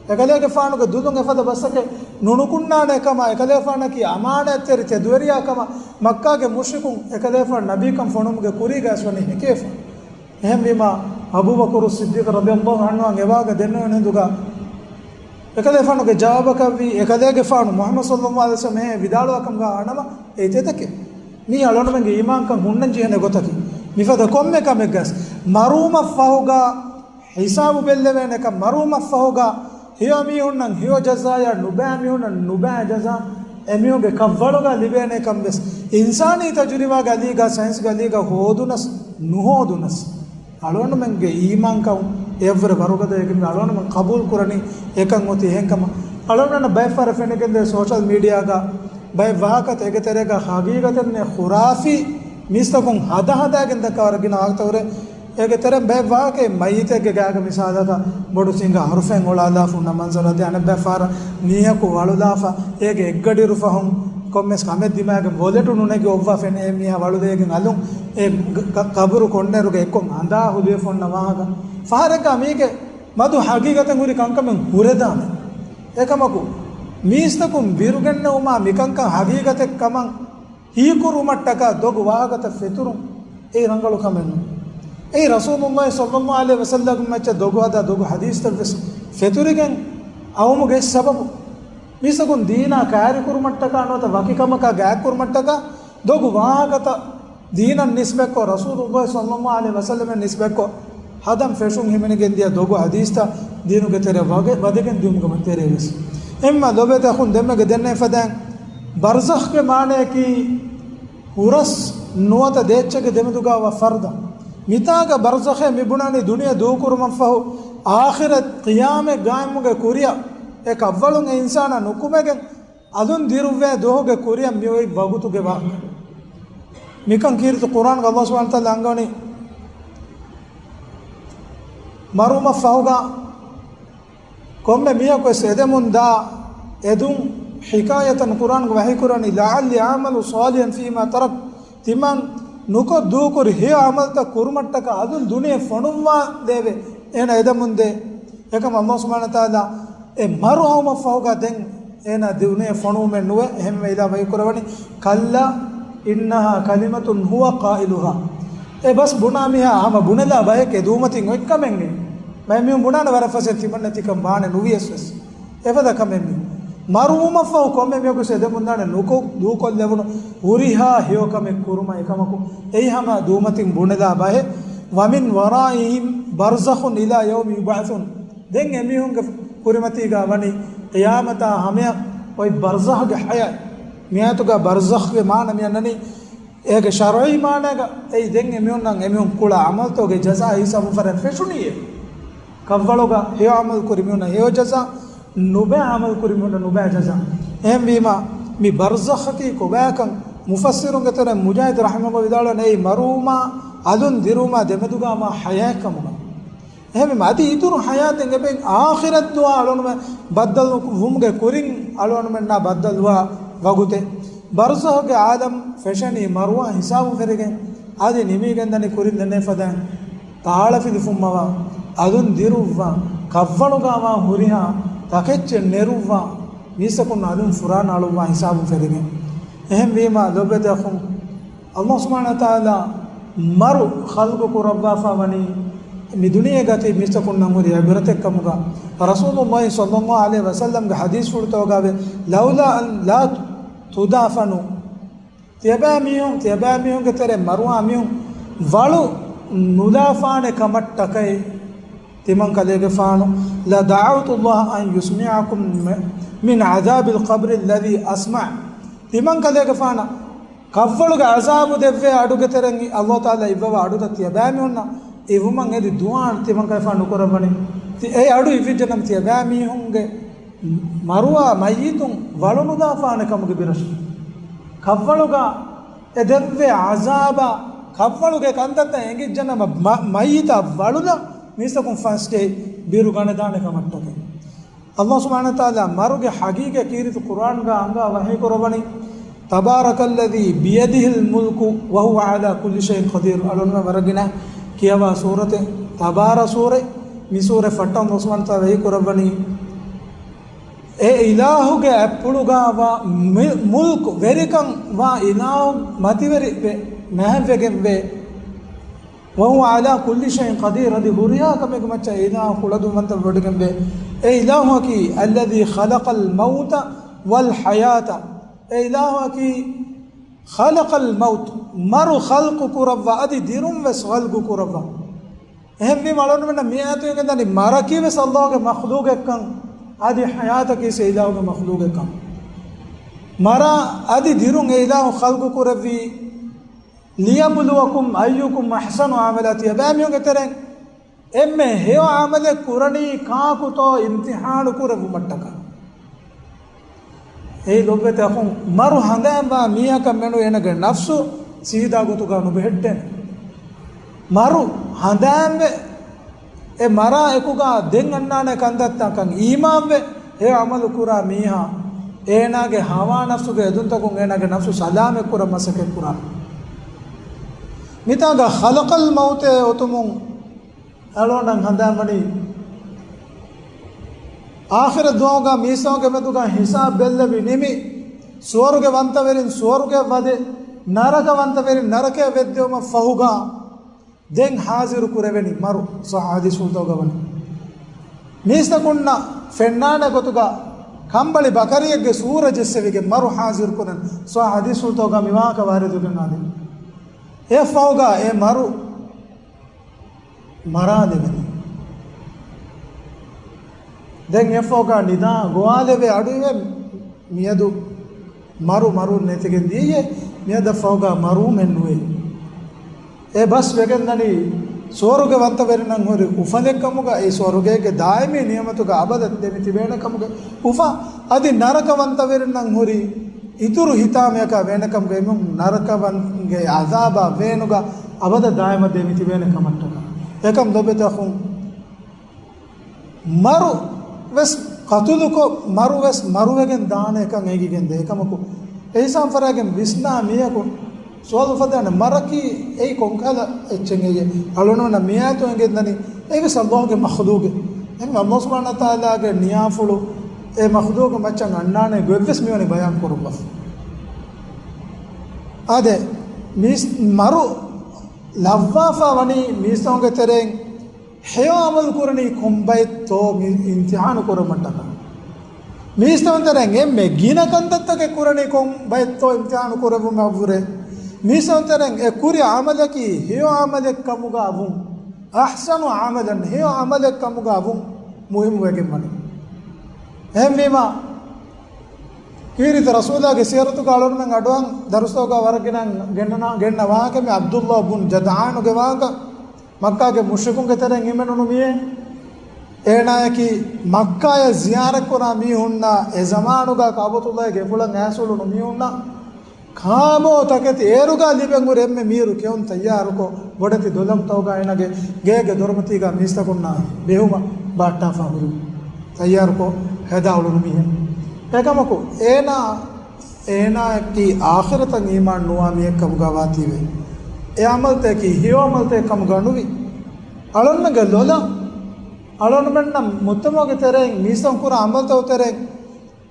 އެކަލޭގެފާނުގެ ދުލުން އެފަދަ ބަސްތަކެއް ނުނުކުންނާނެ ކަމަށް، އެކަލޭގެފާނަކީ އަމާނާތްތެރި ތެދުވެރިޔާ ކަމަށް މައްކާގެ މުޝްރިކުން އެކަލޭގެފާނު ނަބީކަން ފޮނުމުގެ ކުރީގައި ވަނީ ހެކޭފަ. އެހެންވީމާ، އަބޫބަކުރު ޞިއްދީޤު ރަޟިޔައްލާހު ޢަންހުއަށް އެވާގަ ދެންނެވުނު ހިނދުގަ، އެކަލޭފާނުގެ ޖަވާބަކަށްވީ، އެކަލޭގެފާނު މުޙައްމަދު ޞައްލަﷲ ޢަލައިހި ވަސައްލަމަ ވިދާޅުވާކަމުގަ އަނަމަ އެ ތެދެކެ. މީ އަޅުގަނޑުމެންގެ އީމާންކަން ހުންނަން ޖެހޭނެ ގޮތަކީ. މިފަދަ ކޮންމެ ކަމެއްގަސް މަރުވުމަށްފަހުގަ ހިސާބު ބެއްލެވޭނެކަން، މަރުވުމަށްފަހުގަ ހެޔޮ މީހުންނަށް ހެޔޮ ޖަޒާޔާ، ނުބައި މީހުންނަށް ނުބައި ޖަޒާ، އެމީހުންގެ ކަށްވަޅުގަ ލިބޭނެކަން ވެސް އިންސާނީ ތަޖުރިބާގެ އަލީގަ، ސައިންސްގެ އަލީގަ ހޯދުނަސް ނުހޯދުނަސް، އަޅުގަނޑުމެންގެ އީމާންކަން އެއަށްވުރެ ވަރުގަދަވެގެން އަޅުގަނޑުމެން ޤަބޫލު ކުރަނީ އެކަން އޮތީ އެހެންކަމަށް. އަޅުގަނޑަށް ބައެއް ފަހަރަށް ފެނިގެންދޭ ސޯޝަލް މީޑިއާގަ ބައެއް ވާހަކަތައް އޭގެ ތެރޭގަ ހަގީގަތެއް ނެތް، ޚުރާފީ މީސްތަކުން ހަދާ ހަދާގެން ދައްކާ ވަރަށް ގިނަ ވާހަކަތައް ހުރޭ. އޭގެ ތެރެއިން ބައެއް ވާހަކައެއް މައްޔިތެއްގެ ގާގަ މިސާލަކަށް ބޮޑު ސިނގާ ހަރުފައެއް އޮޅާލާފަ ހުންނަ މަންޒަރު އަދި އަނެއް ބައެއް ފަހަރަށް މީހަކު ވަޅުލާފަ އޭގެ އެއްގަޑިއިރު ފަހުން ކޮންމެސް ކަމެއް ދިމާގެން ބޮލެޓު ނުނެގި އޮއްވާ ފެނޭ އެ މީހާ ވަޅުލައިގެން އަލުން އެ ގ-، ގ-، ޤަބުރު ކޮންނޭރުގަ އެއްކޮށް އަނދާ ހުލިވެފަ ހުންނަ ވާހަކަ. ފަހަރެއްގަ މީގެ މަދު ހަގީގަތެއް ހުރި ކަންކަމެއް ހުރެދާނެ. އެކަމަކު މީސްތަކުން ބިރުގެންނެވުމާ މިކަންކަން ހަގީގަތެއް ކަމަށް ހީކުރުމަށްޓަކާ ދޮގު ވާހަކަތައް ފެތުރުން އެއީ ރަނގަޅު ކަމެއް ނޫން. އެއީ ރަސޫލުﷲ ޞައްލަﷲ ޢަލައިހި ވަސައްލަމަ މައްޗަށް ދޮގު ހަދާ ދޮގު ޙަދީޘްތައް ވެސް ފެތުރިގެން އައުމުގެ ސަބަބު. މީސްތަކުން ދީނާ ކައިރިކުރުމަށްޓަކާ ނުވަތަ ވަކި ކަމަކާ ގާތްކުރުމަށްޓަކާ ދޮގު ވާހަކަތައް ދީނަށް ނިސްބަތްކޮށް، ރަސޫލުﷲ ޞައްލަﷲ ޢަލައިހި ވަސައްލަމަށް ނިސްބަތްކޮށް ހަދަން ފެށުން ހިމެނިގެން ދިޔަ ދޮގު ޙަދީޘްތައް ދީނުގެ ތެރެއަށް ވަގެ-، ވަދެގެން ދިޔުމުގެ ތެރޭ ވެސް. އެހެންމަ ލޮބުވެތި އަޚުން ދެންމެގެ ދެންނެވި ފަދައިން ބަރްޒަޚްގެ މާނަޔަކީ ހުރަސް ނުވަތަ ދޭއްޗެއްގެ ދެމެދުގަ ވާ ފަރުދަ. މިތާގަ ބަރްޒަޚޭ މި ބުނާނީ ދުނިޔެ ދޫކުރުމަށްފަހު އާޚިރަތް ޤިޔާމަތް ގާއިމުގެ ކުރިއަށް އެ ކަށްވަޅުން އެ އިންސާނާ ނުކުމެގެން އަލުން ދިރުއްވޭ ދުވަހުގެ ކުރިއަށް މިއޮތް ވަގުތުގެ ވާހަކަ. މިކަން ކީރިތި ޤުރްއާންގަ ﷲ ސުބްޙާނަހޫ ވަތަޢާލާ އަންގަވަނީ މަރުވުމަށްފަހުގަ ކޮންމެ މީހަކުވެސް އެދެމުން ދާ އެދުން ޙިކާޔަތަށް ޤުރްއާންގަ ވަޙީކުރަނީ، لعلي أعمل صالحا فيما تركت، ތިމަން ނުކޮށް ދޫކުރި ހެޔޮ ޢަމަލުތައް ކުރުމަށްޓަކާ އަލުން ދުނިޔެ ފޮނުއްވާލެވޭ. އޭނަ އެދެމުންދޭ. އެކަމަށް ﷲ ސުބްޙާނަހޫ ވަތަޢާލާ އެ މަރު އައުމަށްފަހުގަ ދެން އޭނާ ދުނިޔެ ފޮނުވުމެއް ނުވޭ. އެހެންވެ އިލާހު ވަޙީކުރައްވަނީ، كلا إنها كلمة هو قائلها. އެ ބަސް ބުނާ މީހާ ހަމަ ބުނެލާ ބަޔެކޭ ދޫމަތިން އޮތްކަމެއް ނެތް. ބައެއް މީހުން ބުނާނެ ވަރަށް ފަސޭހަ ތިމަންނަތިކަން ވާނެ ނުވިޔަސް ވެސް. އެފަދަ ކަމެއް ނޫން. މަރުވުމަށްފަހު ކޮންމެ މީހަކު އެދެމުންދާނެ ނުކޮށް ދޫކޮށްލެވުނު ހުރިހާ ހެޔޮކަމެއް ކުރުމަށް. އެކަމަކު އެއީ ހަމަ ދޫމަތިން ބުނެލާ ބަހެއް. ومن ورائهم برزخ إلى يوم يبعثون. ދެން އެމީހުންގެ ކުރިމަތީގަ ވަނީ ޤިޔާމަތާ ހަމަޔަށް އޮތް ބަރްޒަޚްގެ ޙަޔާތް. މިއާޔަތުގަ ބަރްޒަޚްގެ މާނަ މި އަންނަނީ އޭގެ ޝަރުޢީ މާނައިގަ އެއީ ދެން އެމީހުންނަށް އެމީހުން ކުޅަ ޢަމަލުތަކުގެ ޖަޒާ ހިސާބުން ފަރެއް ފެށުނީއޭ. ކަށްވަޅުގަ ހެޔޮ ޢަމަލު ކުރި މީހުންނަށް ހެޔޮ ޖަޒާ، ނުބައި ޢަމަލު ކުރި މީހުންނަށް ނުބައި ޖަޒާ. އެހެންވީމަ، މި ބަރްޒަޚަކީ ކޮބާކަން؟ މުފައްސިރުންގެ ތެރެއިން މުޖާހިދު ރަޙިމަހުﷲ ވިދާޅުވަނީ، އެއީ މަރުވުމާ އަލުން ދިރުވުމާ ދެމެދުގަ ވާ ޙަޔާތް ކަމުގަ. އެހެންވީމަ، އަދި އިތުރު ޙަޔާތެއް އެބައިން އާޚިރަތް ދުވާ އަޅުގަނޑުމެން ބައްދަލު ވުމުގެ ކުރިން އަޅުގަނޑުމެންނާ ބައްދަލުވާ ވަގުތެއް. ބަރްޒަޚުގެ ޢާލަމް ފެށެނީ މަރުވާ ހިސާބުން ފެށިގެން. އަދި ނިމިގެންދަނީ ކުރިން ދެންނެވި ފަދައިން ތާޅަފިލި ފުއްމަވާ، އަލުން ދިރުއްވާ، ކަށްވަޅުގަ ވާ ހުރިހާ ތަކެއްޗެއް ނެރުއްވާ، މީސްތަކުން އަލުން ފުރާނަ އަޅުއްވާ ހިސާބުން ފެށިގެން. އެހެންވީމަ، ލޮބުވެތި އަޚުން، ﷲ ސުބްޙާނަހޫ ވަތަޢާލާ މަރު ޚަލްޤު ކުރައްވާފަ ވަނީ މި ދުނިޔޭގަ ތިބި މީސްތަކުންނަށް ހުރި ޢިބްރަތެއް ކަމުގަ. ރަސޫލުﷲ ޞައްލަﷲ ޢަލައިހި ވަސައްލަމްގެ ޙަދީޘްފުޅުތަކުގައި، لولا أن لا تدافنوا، ތިޔަބައިމީހުން، ތިޔަބައިމީހުންގެ ތެރެ މަރުވާ މީހުން ވަޅު ނުލާފާނެ ކަމަށްޓަކައި، ތިމަން ކަލޭގެފާނު، لدعوت الله أن يسمعكم من عذاب القبر الذي أسمع. ތިމަން ކަލޭގެފާނަށް ކަށްވަޅުގެ ޢަޒާބު ދެއްވޭ އަޑުގެ ތެރެއިން ﷲ ތަޢާލާ އިއްވަވާ އަޑުތައް ތިޔަބައިމީހުންނަށް އިވުމަށް އެދި ދުޢާ ތިމަން ކަލޭގެފާނު ނުކުރައްވަނީ. ތި-، އެ އަޑު އިވިއްޖެނަމަ ތިޔަބައިމީހުންގެ މަރުވާ މައްޔިތުން ވަޅު ނުލާފާނެ ކަމުގެ ބިރަށް. ކަށްވަޅުގަ އެ ދެއްވޭ ޢަޒާބާ، ކަށްވަޅުގެ ކަންތައްތައް އެނގިއްޖެނަމަ މަ-، މައްޔިތާ ވަޅުލަ މީސްތަކުން ފަންސް ޖެހި ބިރު ގަނެދާނެ ކަމަށްޓަކައި. ﷲ ސުބްޙާނަހޫ ވަތަޢާލާ މަރުގެ ޙަޤީޤަތް ކީރިތި ޤުރްއާންގަ އަންގާ ވަޙީ ކުރައްވަނީ، تبارك الذي بيده الملك وهو على كل شيء قدير. އަޅުގަނޑުމެން ވަރަށް ގިނަ ކިޔަވާ ސޫރަތެއް، ތަބާރާ ސޫރަތް. މި ސޫރަތް ފައްޓަން ﷲ ސުބްޙާނަހޫ ވަތަޢާލާ ވަޙީ ކުރައްވަނީ، އެ އިލާހުގެ އަތްޕުޅުގަ ވާ މި-، މުލްކު ވެރިކަން ވާ އިލާހު މަތިވެރިވެ މަހެއްވެގެންވޭ. وهو على كل شيء قدير، އަދި ހުރިހާ ކަމެއްގެ މައްޗަށް އެ އިލާހު ކުޅަދުންވަންތަ ވެޑިގެންވޭ. އެ އިލާހުއަކީ الذي خلق الموت والحياة، އެ އިލާހުއަކީ خلق الموت، މަރު ޚަލްޤު ކުރައްވާ، އަދި ދިރުން ވެސް ޚަލްޤު ކުރައްވާ. އެހެންވީމަ އަޅުގަނޑުމެންނަށް މި އާޔަތުގެ ދަނީ މަރަކީ ވެސް އައްލާހުގެ މަޚްލޫގެއްކަން، އަދި ޙަޔާތަކީ ވެސް އެ އިލާހުގެ މަޚްލޫގެއްކަން. މަރާ އަދި ދިރުން އެ އިލާހު ޚަލްޤު ކުރެއްވީ، ليبلوكم أيكم أحسن عملا، ތިޔަބައިމީހުންގެ ތެރެއިން އެންމެ ހެޔޮ ޢަމަލެއް ކުރަނީ ކާކުތޯ އިމްތިޙާނު ކުރެއްވުމަށްޓަކާ. އޭ ލޮބުވެތި އަޚުން، މަރު ހަނދާންވާ މީހަކަށް މެނު އޭނަގެ ނަފްސު ސީދާ ގޮތުގަ ނުބެހެއްޓޭނެ. މަރު ހަނދާންވެ، އެ މަރާ އެކުގަ ދެން އަންނާނެ ކަންތައްތަކަށް އީމާންވެ، ހެޔޮ ޢަމަލު ކުރާ މީހާ، އޭނާގެ ހަވާ ނަފްސުގެ އެދުންތަކުން އޭނާގެ ނަފްސު ސަލާމަތް ކުރަން މަސައްކަތް ކުރާނެ. މިތާގަ ޚަލަޤަލް މައުތޭ އޮތުމުން އަޅުގަނޑަށް ހަނދާންވަނީ، އާޚިރަތް ދުވަހުގަ މީސްތަކުންގެ މެދުގަ ހިސާބް ބެއްލެވި ނިމި، ސުވަރުގެ ވަންތަވެރިން ސުވަރުގެއަށް ވަދެ، ނަރަކަ ވަންތަވެރިން ނަރަކަޔަށް ވެއްދެވުމަށް ފަހުގަ، ދެން ޙާޟިރު ކުރެވެނީ މަރު. ޞައްޙަ ޙަދީޘްފުޅުތަކުގަ ވަނީ، މީސްތަކުންނަށް ފެންނާނެ ގޮތުގަ ކަނބަޅި ބަކަރިއެއްގެ ސޫރަ ޖެއްސެވިގެން މަރު ޙާޟިރު ކުރަން. ޞައްޙަ ޙަދީޘްފުޅުތަކުގަ މި ވާހަކަ ވާރިދުވެގެން އާދެ. އެއަށްފަހުގަ އެ މަރު މަރާލެވެނީ. ދެން އެއަށްފަހުގަ ނިދާ ގޮވާލެވޭ އަޑުއިވޭ މިއަދު މަރު މަރު ނެތިގެން ދިޔައީ، މިއަދަށްފަހުގަ މަރުވުމެއް ނުވޭ. އެ ބަސް ވެގެންދަނީ ސުވަރުގެ ވަންތަވެރިންނަށް ހުރި އުފަލެއްކަމުގަ، އެ ސުވަރުގޭގެ ދާއިމީ ނިޢުމަތުގަ އަބަދަށް ދެމިތިބޭނެ ކަމުގެ އުފާ، އަދި ނަރަކަ ވަންތަވެރިންނަށް ހުރި އިތުރު ހިތާމަޔަކާ ވޭނެ ކަމުގެ އެމީހުން ނަރަކަވަންގެ ޢަޛާބާ ވޭނުގަ އަބަދަށް ދާއިމަށް ދެމިތިބޭނެ ކަމަށްޓަކާ. އެކަމް ލޮބުވެތި އަޚުން، މަރު ވެސް ޤަތުލުކޮށް، މަރު ވެސް މަރުވެގެން ދާނެ އެކަން އެނގިގެން ދޭ. އެކަމަކު، އެ ހިސާބުން ފަރާގެން ވިސްނާ މީހަކު ސުވާލު އުފައްދާނެ، މަރަކީ އެއީ ކޮންކަހަލަ އެއްޗެއް އެއްޔެ؟ އަޅުގަނޑުމެންނަށް މި އާޔަތު އެނގެންދަނީ، އެއީ ވެސް އައްލާހުގެ މަޚްލޫގެއް. އެހެންވެ، އައްލާހު ސުބްޙާނަހޫ ވަތަޢާލާގެ ނިޔާފުޅު އެ މަޚްލޫގެއް މައްޗަށް އަންނާނެ ގޮތްވެސް މިވަނީ ބަޔާން ކުރުއްވާފަ. އާދެ، މީސް މަރު ލައްވާފަ ވަނީ މީސްތަކުންގެ ތެރެއިން ހެޔޮ ޢަމަލު ކުރަނީ ކޮން ބައެއްތޯ މި އިމްތިޙާނު ކުރުމަށްޓަކާ. މީސްތަކުން ތެރެއިން އެންމެ ގިނަ ކަންތައްތަކެއް ކުރަނީ ކޮން ބައެއްތޯ އިމްތިޙާނު ކުރެއްވުމަށްވުރެ. މީސްތަކުން ތެރެއިން އެ ކުރި ޢަމަލަކީ ހެޔޮ ޢަމަލެއް ކަމުގަ ވުން، أحسن عملا، ހެޔޮ ޢަމަލެއް ކަމުގަ ވުން މުހިއްމު ވެގެން ވަނީ. އެހެންވީމަ، ކީރިތި ރަސޫލާގެ ސީރަތުގަ އަޅުގަނޑުމެން އަޑުއަހަން ދަރުސްތަކުގަ ވަރަށް ގިނަ ގެންނަ، ގެންނަ ވާހަކަ މި ޢަބްދުﷲ ބުން ޖަދްޢާނުގެ ވާހަކަ. މައްކާގެ މުޝްރިކުންގެ ތެރެއިން ހިމެނުނު މީހެއް. އޭނާއަކީ މައްކާޔަށް ޒިޔާރަތްކުރާ މީހުންނާ، އެ ޒަމާނުގަ ކަޢުބަތުﷲގެ ގެފުޅަށް އައިސްއުޅުނު މީހުންނާ، ކާބޯ ތަކެތި އޭރުގަ ލިބެން ހުރި އެންމެ މީރު ކެއުން ތައްޔާރުކޮށް، ބޮޑެތި ދޮލަށް ތައުގަ އޭނާގެ ގޭގެ ދޮރުމަތީގަ މީސްތަކުންނާ ބެހުމަށް ބަހައްޓާފަ ހުރި، ތައްޔާރުކޮށް ހެދާ އުޅުނު މީހެއް. އެކަމަކު، އޭނާ، އޭނާއަކީ އާޚިރަތަށް އީމާން ނުވާ މީހެއް ކަމުގަ ވާތީވެ، އެ ޢަމަލުތަކަކީ ހެޔޮ ޢަމަލުތަކެއް ކަމުގަ ނުވި. އަޅުންމެންގެ ލޮލަށް، އަޅުންމެންނަށް މުޖްތަމަޢުގެ ތެރެއިން، މީސްތަކުން ކުރާ ޢަމަލުތަކުގެ ތެރެއިން،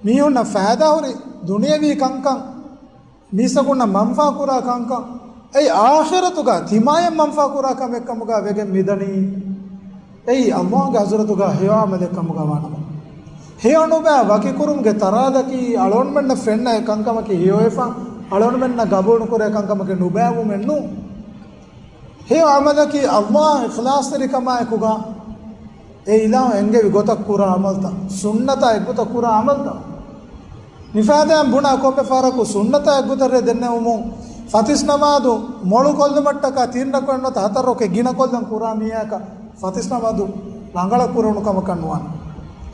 މީހުންނަށް ފައިދާ ހުރި ދުނިޔަވީ ކަންކަން، މީސްތަކުންނަށް މަންފާ ކުރާ ކަންކަން، އެއީ އާޚިރަތުގަ ތިމާޔަށް މަންފާ ކުރާ ކަމެއް ކަމުގަ ވެގެން މިދަނީ. އެއީ އައްލާހުގެ ޙަޟްރަތުގަ ހެޔޮ ޢަމަލެއް ކަމުގަ ވާނަމަ، ހެޔޮ ނުބައި ވަކިކުރުމުގެ ތަރާދަކީ އަޅުންމެންނަށް ފެންނަ އެ ކަންކަމަކީ ހެޔޮވެފަ، އަޅުންމެންނަށް ގަބޫލު ނުކުރޭ ކަންކަމަކީ ނުބައިވުމެއް ނޫން. ހެޔޮ ޢަމަލަކީ އައްލާހަށް އިޚްލާޞްތެރިކަމާއެކުގަ އެ އިލާހު އެންގެވި ގޮތަށް ކުރާ ޢަމަލުތައް، ސުންނަތާ އެއްގޮތަށް ކުރާ ޢަމަލުތައް. މިފައިދާއިން ބުނާ ކޮންމެ ފަހަރަކު ސުންނަތާ އެއްގޮތަށް ދެންނެވުމުން، ފަތިސް ނަމާދު މޮޅު ކޮށްލުމަށްޓަކާ ތިން ރަކުޢަތް ނުވަތަ ހަތަރު ރަކުޢަތް ގިނަ ކޮށްލަން ކުރާ މީހާއަކަށް ފަތިސް ނަމާދު ރަނގަޅަށް ކުރެވުނު ކަމަކަށް ނުވާނެ.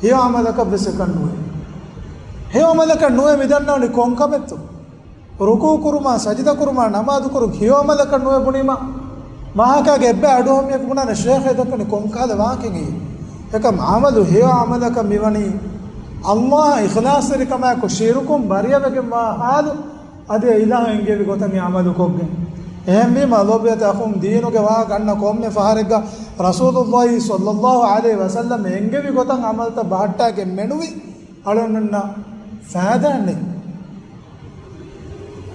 ހެޔޮ ޢަމަލަކަށް ވެސް އެކަން ނުވޭ. ހެޔޮ ޢަމަލަކަށް ނުވޭ މިދަންނަވަނީ ކޮން ކަމެއްތޯ؟ ރުކޫޢު ކުރުމާ، ސަޖިދަ ކުރުމާ، ނަމާދު ކުރުން ހެޔޮ ޢަމަލަކަށް ނުވޭ ބުނީމަ، މާހަކާގެ އެއްބައި އަޑުއެހުމީހަކު ބުނާނެ ޝޭޚް އެ ދައްކަނީ ކޮންކަހަލަ ވާހަކައެއް އެއީ. އެކަމް ޢަމަލު ހެޔޮ ޢަމަލަކަށް މިވަނީ އައްލާހަށް އިޚްލާޞްތެރިކަމާއެކު ޝިރުކުން ބަރީއަވެގެންވާ ޙާލު، އަދި އެ އިލާހު އެންގެވި ގޮތަށް އެ ޢަމަލު ކޮށްގެން. އެހެންވީމަ ލޯބިވެތި އަޚުން، ދީނުގެ ވާހަކަ އަންނަ ކޮންމެ ފަހަރެއްގަ ރަސޫލުﷲ ޞައްލައްލާހު ޢަލައިހި ވަސައްލަމް އެންގެވި ގޮތަށް ޢަމަލުތައް ބަހައްޓާގެން މެނުވީ އަޅުންމެންނަށް ފައިދާއެއް ނެތް.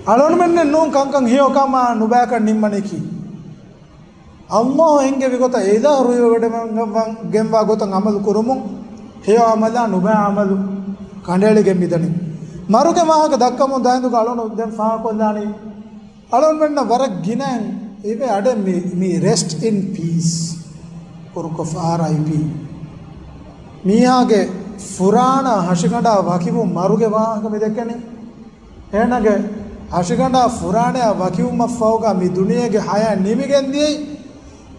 އަޅުންމެންނެއް ނޫން ކަންކަން ހެޔޮކަމާ ނުބައިކަން ނިންމަނީކީ. ﷲ އެންގެވި ގޮތަށް އެ އިލާހު ރުހިވެވަޑައިގެންވާ ގޮތަށް ޢަމަލު ކުރުމުން ހެޔޮ ޢަމަލާ ނުބައި ޢަމަލު ކަނޑައެޅިގެން މިދަނީ. މަރުގެ ވާހަކަ ދައްކަމުން ދާއިންދުގަ އަޅުނު ދެން ފާހަގަކޮށްލާނީ، އަޅުންމެންނަށް ވަރަށް ގިނައިން އިވޭ އަޑެއް މި، މި ރެސްޓް އިން ޕީސް ކުރުކޮށް އާރްއައިޕީ. މީހާގެ ފުރާނަ ހަށިގަނޑާ ވަކިވުން މަރުގެ ވާހަކަ މި ދެކެނީ. އޭނާގެ ހަށިގަނޑާ ފުރާނަޔާ ވަކިވުމަށްފަހުގަ މި ދުނިޔޭގެ ޙަޔާތް ނިމިގެންދިޔައީ.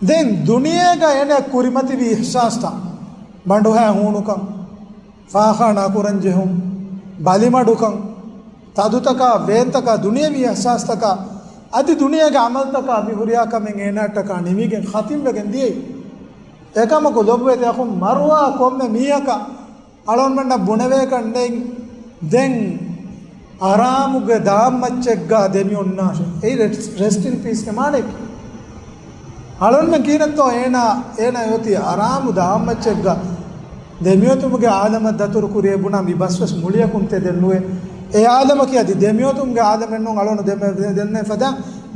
ދެން ދުނިޔޭގަ އޭނާ ކުރިމަތިވި އިޙްސާސްތައް، ބަނޑުހައި ހޫނުކަން، ފާޚާނާ ކުރަންޖެހުން، ބަލިމަޑުކަން، ތަދުތަކާ ވޭންތަކާ ދުނިޔަވީ އިޙްސާސްތަކާ އަދި ދުނިޔޭގެ ޢަމަލުތަކާ މި ހުރިހާ ކަމެއް އޭނާއަށްޓަކާ ނިމިގެން ޚަތިމްވެގެން ދިޔައީ. އެކަމަކު ލޮބުވެތި އަޚުން، މަރުވާ ކޮންމެ މީހަކަށް އަޅުންމެންނަށް ބުނެވޭކަށް ނެތް ދެން އަރާމުގެ ދާންމައްޗެއްގަ ދެމިއޮންނާށޭ. އެއީ ރެސްޓް، ރެސްޓް އިން ޕީސްގެ މާނައަކީ. އަޅުންމެން ކީރަތޯ އޭނާ، އޭނާ އޮތީ އަރާމު ދާންމައްޗެއްގަ ދެމިއޮތުމުގެ ޢާލަމަށް ދަތުރު ކުރިޔޭ ބުނާ މި ބަސްވެސް މުޅިއަކުން ތެދެއް ނުވޭ. އެ ޢާލަމަކީ އަދި ދެމިއޮތުމުގެ ޢާލަމެއް ނޫން. އަޅުން ދެމެ، ދެންނެ ފަދަ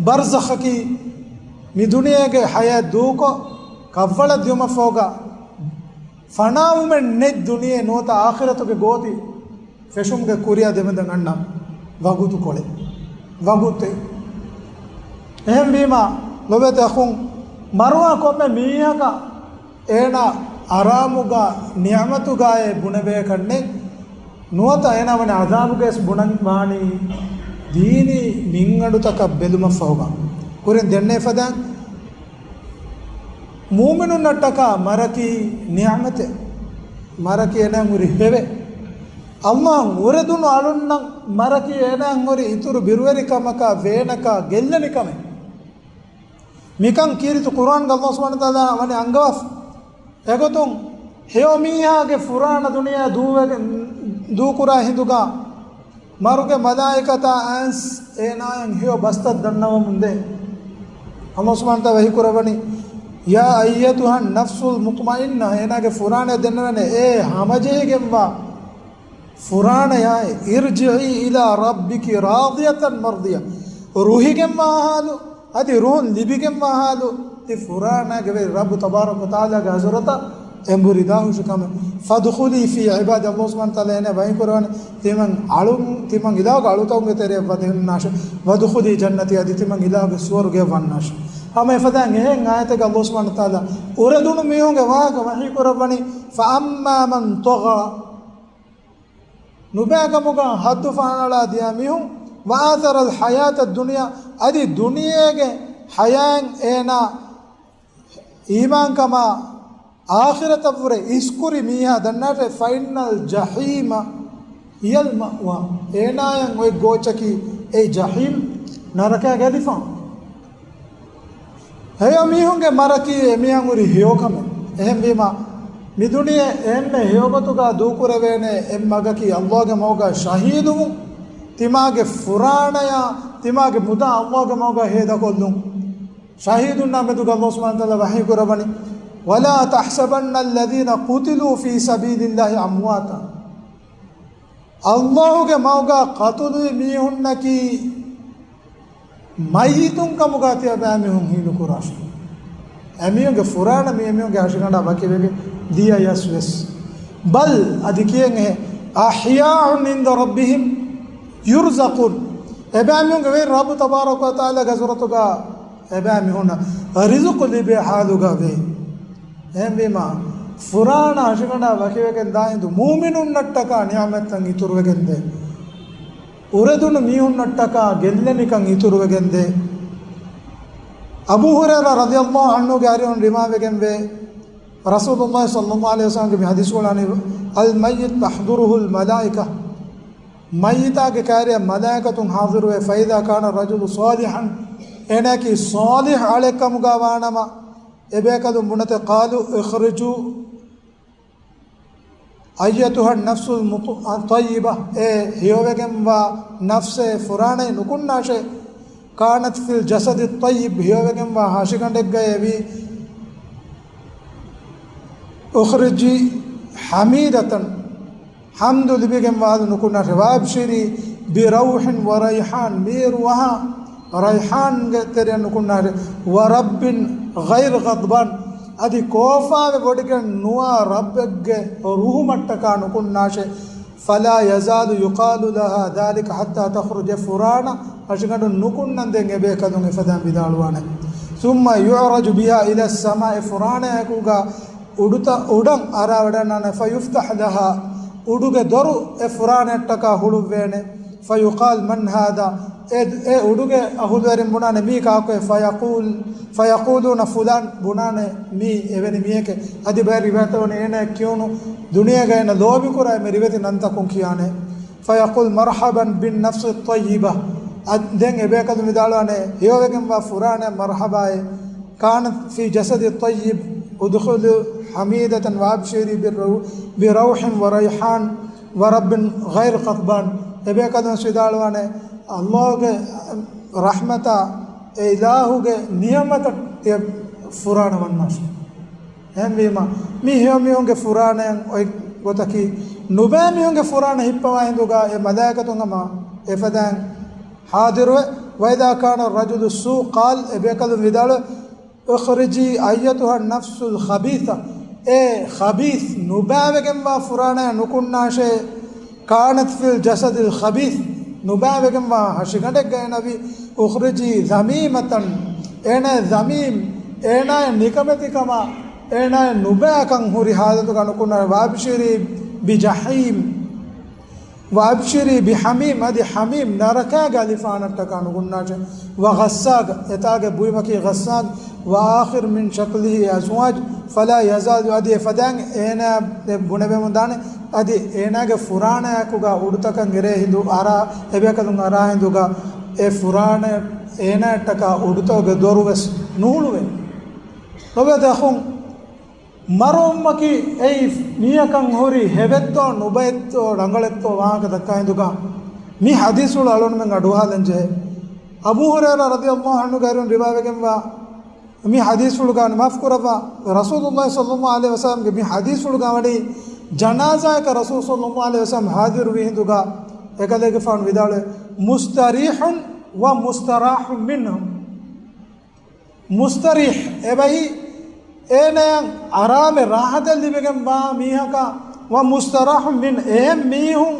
ބަރްޒަޚަކީ މި ދުނިޔޭގެ ޙަޔާތް ދޫކޮށް ކަށްވަޅަށް ދިޔުމަށްފަހުގަ ފަނާވުމެއް ނެތް ދުނިޔެ ނުވަތަ އާޚިރަތުގެ ގޯތި ފެށުމުގެ ކުރިއަށް ދެމެދަން އަންނަ ވަގުތުކޮޅެއް، ވަގުތެއް. އެހެންވީމާ، ލޮބުވެތި އަޚުން، މަރުވާ ކޮންމެ މީހަކަށް އޭނާ އަރާމުގަ ނިޢުމަތުގައޭ ބުނެވޭކަށް ނެތް، ނުވަތަ އޭނާ ވަނީ ޢަޛާބުގައި ވެސް ބުނަން ވާނީ ދީނީ މިންގަނޑުތަކަށް ބެލުމަށްފަހުގަ. ކުރިން ދެންނެވި ފަދައިން މުއުމިނުންނަށްޓަކާ މަރަކީ ނިޢުމަތެއް. މަރަކީ އޭނާއަށް ހުރި ހެވެއް. ﷲ އަށް އުރެދުނު އަޅުންނަށް މަރަކީ އޭނާއަށް ހުރި އިތުރު ބިރުވެރިކަމަކާ ވޭނަކާ ގެއްލެނިކަމެއް. މިކަން ކީރިތި ޤުރުއާންގަ ﷲ ސުބްޙާނަހޫ ވަތަޢާލާ ވަނީ އަންގަވާފަ. އެގޮތުން ހެޔޮ މީހާގެ ފުރާނަ ދުނިޔެއާ ދޫވެގެން، ދޫކުރާ ހިނދުގަ މަރުގެ މަލާއިކަތާ އައިސް އޭނާއަށް ހެޔޮ ބަސްތައް ދަންނަވަމުންދޭ. ﷲ ސުބްޙާނަހޫ ވަތަޢާލާ ވަޙީކުރައްވަނީ، "يا أيتها النفس المطمئنة"، އޭނާގެ ފުރާނަ ދެންނެވޭނެ، "އޭ ހަމަޖެހިގެންވާ ފުރާނަޔާއޭ، "ارجعي إلى ربك راضية مرضية"، ރުހިގެންވާ ހާލު، އަދި ރުހުން ލިބިގެންވާ ހާލު، ތި ފުރާނަގެ ވެރި ރައްބު ތަބާރަކަ ވަތަޢާލާގެ ޙަޟްރަތަށް އެނބުރި ދާހުށި ކަމެއް. "فادخلي في عبادي"، ﷲ ސުބްޙާނަހޫ ވަތަޢާލާ އޭނާ ވަޙީކުރައްވަނީ، ތިމަން އަޅު، ތިމަން އިލާހުގެ އަޅުތަކުންގެ ތެރެއަށް ވަދެންނާށޭ. "وادخلي جنتي"، އަދި ތިމަން އިލާހުގެ ސުވަރުގެއަށް ވަންނާށޭ. ހަމަ އެފަދައިން އެހެން އާޔަތެއްގަ ﷲ ސުބްޙާނަހޫ ވަތަޢާލާ އުރެދުނު މީހުންގެ ވާހަކަ ވަޙީކުރައްވަނީ، "فأما من طغى"، ނުބައިކަމުގަ ހައްދު ފަހަނަޅާ ދިޔަ މީހުން، "وآثر الحياة الدنيا"، އަދި ދުނިޔޭގެ ޙަޔާތް އޭނާ އީމާންކަމާ އާޚިރަތަށްވުރެ އިސްކުރި މީހާ ދަންނާށޭ، "فإن الجحيم هي المأوى"، އޭނާއަށް އޮތް ގޯއްޗަކީ އެ ޖަޙީމް ނަރަކައިގެ އަލިފާން. ހެޔޮ މީހުންގެ މަރަކީ އެމީހަށް ހުރި ހެޔޮކަމެއް. އެހެންވީމާ، މި ދުނިޔެ އެންމެ ހެޔޮގޮތުގަ ދޫކުރެވޭނެ އެއްމަގަކީ ﷲގެ މަގުގަ ޝަހީދުވުން، ތިމާގެ ފުރާނަޔާ، ތިމާގެ މުދާ ﷲގެ މަގުގަ ހޭދަކޮށްލުން. ޝަހީދުންނާ މެދުގަ ﷲ ސުބްޙާނަހޫ ވަތަޢާލާ ވަޙީކުރައްވަނީ، "ولا تحسبن الذين قتلوا في سبيل الله أمواتا". ﷲގެ މަގުގަ ޤަތުލުވި މީހުންނަކީ މައްޔިތުން ކަމުގަ ތިޔަބައިމީހުން ހީނުކުރާށޭ. އެމީހުންގެ ފުރާނަ މި އެމީހުންގެ ހަށިގަނޑާ ވަކިވެގެން ދިޔަޔަސް ވެސް. "بل"، އަދި ކިޔެން އެހެ، "أحياء عند ربهم يرزقون". އެބައިމީހުންގެ ވެރި ރައްބު ތަބާރަކަ ވަތަޢާލާގެ ޙަޟްރަތުގަ އެބައިމީހުންނަށް ރިޒުޤު ލިބޭ ޙާލުގަ ވޭ. އެހެންވީމާ، ފުރާނަ ހަށިގަނޑާ ވަކިވެގެން ދާ ހިނދު މުއުމިނުންނަށްޓަކާ ނިޢުމަތްތައް އިތުރުވެގެންދޭ. އުރެދުނު މީހުންނަށްޓަކާ ގެއްލެނިކަން އިތުރުވެގެންދޭ. އަބޫ ހުރައިރާ ރަޟިޔަﷲ ޢަންހުގެ އަރިހުން ރިވާވެގެންވޭ، ރަސޫލުﷲ ޞައްލަﷲ ޢަލައިހި ވަސައްލަމްގެ މި ޙަދީޘްފުޅާނީ، "الميت تحضره الملائكة". މައްޔިތާގެ ކައިރިއަށް މަލާއިކަތުން ޙާޟިރުވޭ، "فإذا كان الرجل صالحا"، އޭނާއަކީ ޞާލިޙް އަޅެއްކަމުގަ ވާނަމަ، އެބޭކަލުން ބުނަތެ، "قالوا اخرجوا أيتها النفس المط-، الطيبة"، އޭ ހެޔޮވެގެންވާ ނަފްސޭ، ފުރާނައެއް ނުކުންނާށޭ، "كانت في الجسد الطيب"، ހެޔޮވެގެންވާ ހަށިގަނޑެއްގައޭ ވީ، "اخرجي حميدة"، ޙަމްދު ލިބިގެންވާ ނުކުންނާށޭ، "وأبشري بروح وريحان"، މީރު ވަހާ ރައިޙާންގެ ތެރެއަށް ނުކުންނާށޭ، "ورب" غير غضبان، އަދި ކޯފާވެ ވޮޑިގެން ނުވާ ރައްބެއްގެ ރުހުމަށްޓަކާ ނުކުންނާށޭ. فلا يزال يقال لها ذلك حتى تخرج، އެ ފުރާނަ ހަށިގަނޑުން ނުކުންނަންދެން އެބޭކަލުން އެފަދައިން ވިދާޅުވާނެ. ثم يعرج بها إلى السماء، އެ ފުރާނަޔަކުގަ އުޑުތަ-، އުޑަށް އަރާވަޑަންނާނެ. فيفتح لها، އުޑުގެ ދޮރު އެ ފުރާނައަށްޓަކާ ހުޅުއްވޭނެ. فيقال من هذا، އެ، އެ އުޑުގެ އަހުލުވެރިން ބުނާނެ މީ ކާކު؟ فيقول، فيقولون فلان، ބުނާނެ މީ އެވެނި މީހެކޭ. އަދި ބައެއް ރިވާޔަތްތައް ވަނީ އޭނާ ކިޔުނު ދުނިޔޭގަ އޭނާ ލޯބިކުރާ އެންމެ ރިވެތި ނަންތަކުން ކިޔާނެ. فيقول مرحبا بالنفس الطيبة، އަދި ދެން އެބޭކަލުން ވިދާޅުވާނެ ހެޔޮވެގެންވާ ފުރާނަ މަރްޙަބާއޭ. كانت في جسد الطيب، ادخلي حميدة وأبشري بالرو-، بروح وريحان ورب غير غضبان. އެބޭކަލުން ވިދާޅުވާނެ ﷲ ގެ ރަޙްމަތާ، އެ އިލާހުގެ ނިޢުމަތަށް ތިޔަ ފުރާނަ ވަންނާށޭ. އެހެންވީމަ، މި ހެޔޮ މީހުންގެ ފުރާނައަށް އޮތް ގޮތަކީ، ނުބައި މީހުންގެ ފުރާނަ ހިއްޕަވާ ހިނދުގަ އެ މަލާއިކަތުން ހަމަ އެފަދައިން ޙާޟިރުވެ. وإذا كان الرجل السوء قال، އެބޭކަލުން ވިދާޅުވެ، اخرجي أيتها النفس الخبيثة، އޭ ޚަބީޘް ނުބައިވެގެންވާ ފުރާނައަށް ނުކުންނާށޭ. كانت في الجسد الخبيث، ނުބައިވެގެންވާ ހަށިގަނޑެއްގަ އޭނަވީ. اخرجي ذميمة، އޭނަ ޒަމީމް، އޭނާ ނިކަމެތިކަމާ، އޭނާ ނުބައިކަން ހުރި ޙާލަތުގަ ނުކުންނާށޭ. وأبشري بجحيم، وأبشري بحميم، އަދި ޙަމީމް ނަރަކާގެ އަލިފާނަށްޓަކާ ނުކުންނާށޭ. وغساق، އެތާގެ ބުއިމަކީ ޣައްސާޤް. وآخر من شكله أزواج، فلا يزال، އަދި އެފަދައިން އޭނާ ބުނެވެމުންދާނެ، އަދި އޭނާގެ ފުރާނަޔަކުގަ އުޑުތަކަށް އެރޭ ހިނދު އަރާ، އެބޭކަލުން އަރާ ހިނދުގަ އެ ފުރާނަ އޭނާއަށްޓަކާ އުޑުތަކުގެ ދޮރުވެސް ނުހުޅުވޭ. ލޮބުވެތި އަޚުން، މަރުވުމަކީ އެއީ މީހަކަށް ހުރި ހެވެއްތޯ ނުބައެއްތޯ ރަނގަޅެއްތޯ ވާހަކަ ދައްކާ ހިނދުގަ މި ޙަދީޘްފުޅު އަޅުގަނޑުމެން އަޑުއަހާލަން ޖެހޭ. އަބޫ ހުރައިރާ ރަޟިޔަﷲ ޢަންހުގެ އަރިހުން ރިވާވެގެންވާ މި ޙަދީޘްފުޅުގަ މާފުކުރައްވާ، ރަސޫލުﷲ ޞައްލަﷲ ޢަލައިހި ވަސައްލަމްގެ މި ޙަދީޘްފުޅުގަ ވަނީ ޖަނާޒާއަކަށް ރަސޫލު ޞައްލަﷲ ޢަލައިހި ވަސައްލަމް ޙާޟިރުވި ހިނދުގަ އެކަލޭގެފާނު ވިދާޅުވޭ، مستريح ومستراح منه. މުސްތަރީޙް އެބަހީ، އޭނަޔަށް އަރާމެއް ރާޙަތެއް ލިބިގެންވާ މީހަކަށް، ވަ މުސްތަރާޙު މިން، އެހެން މީހުން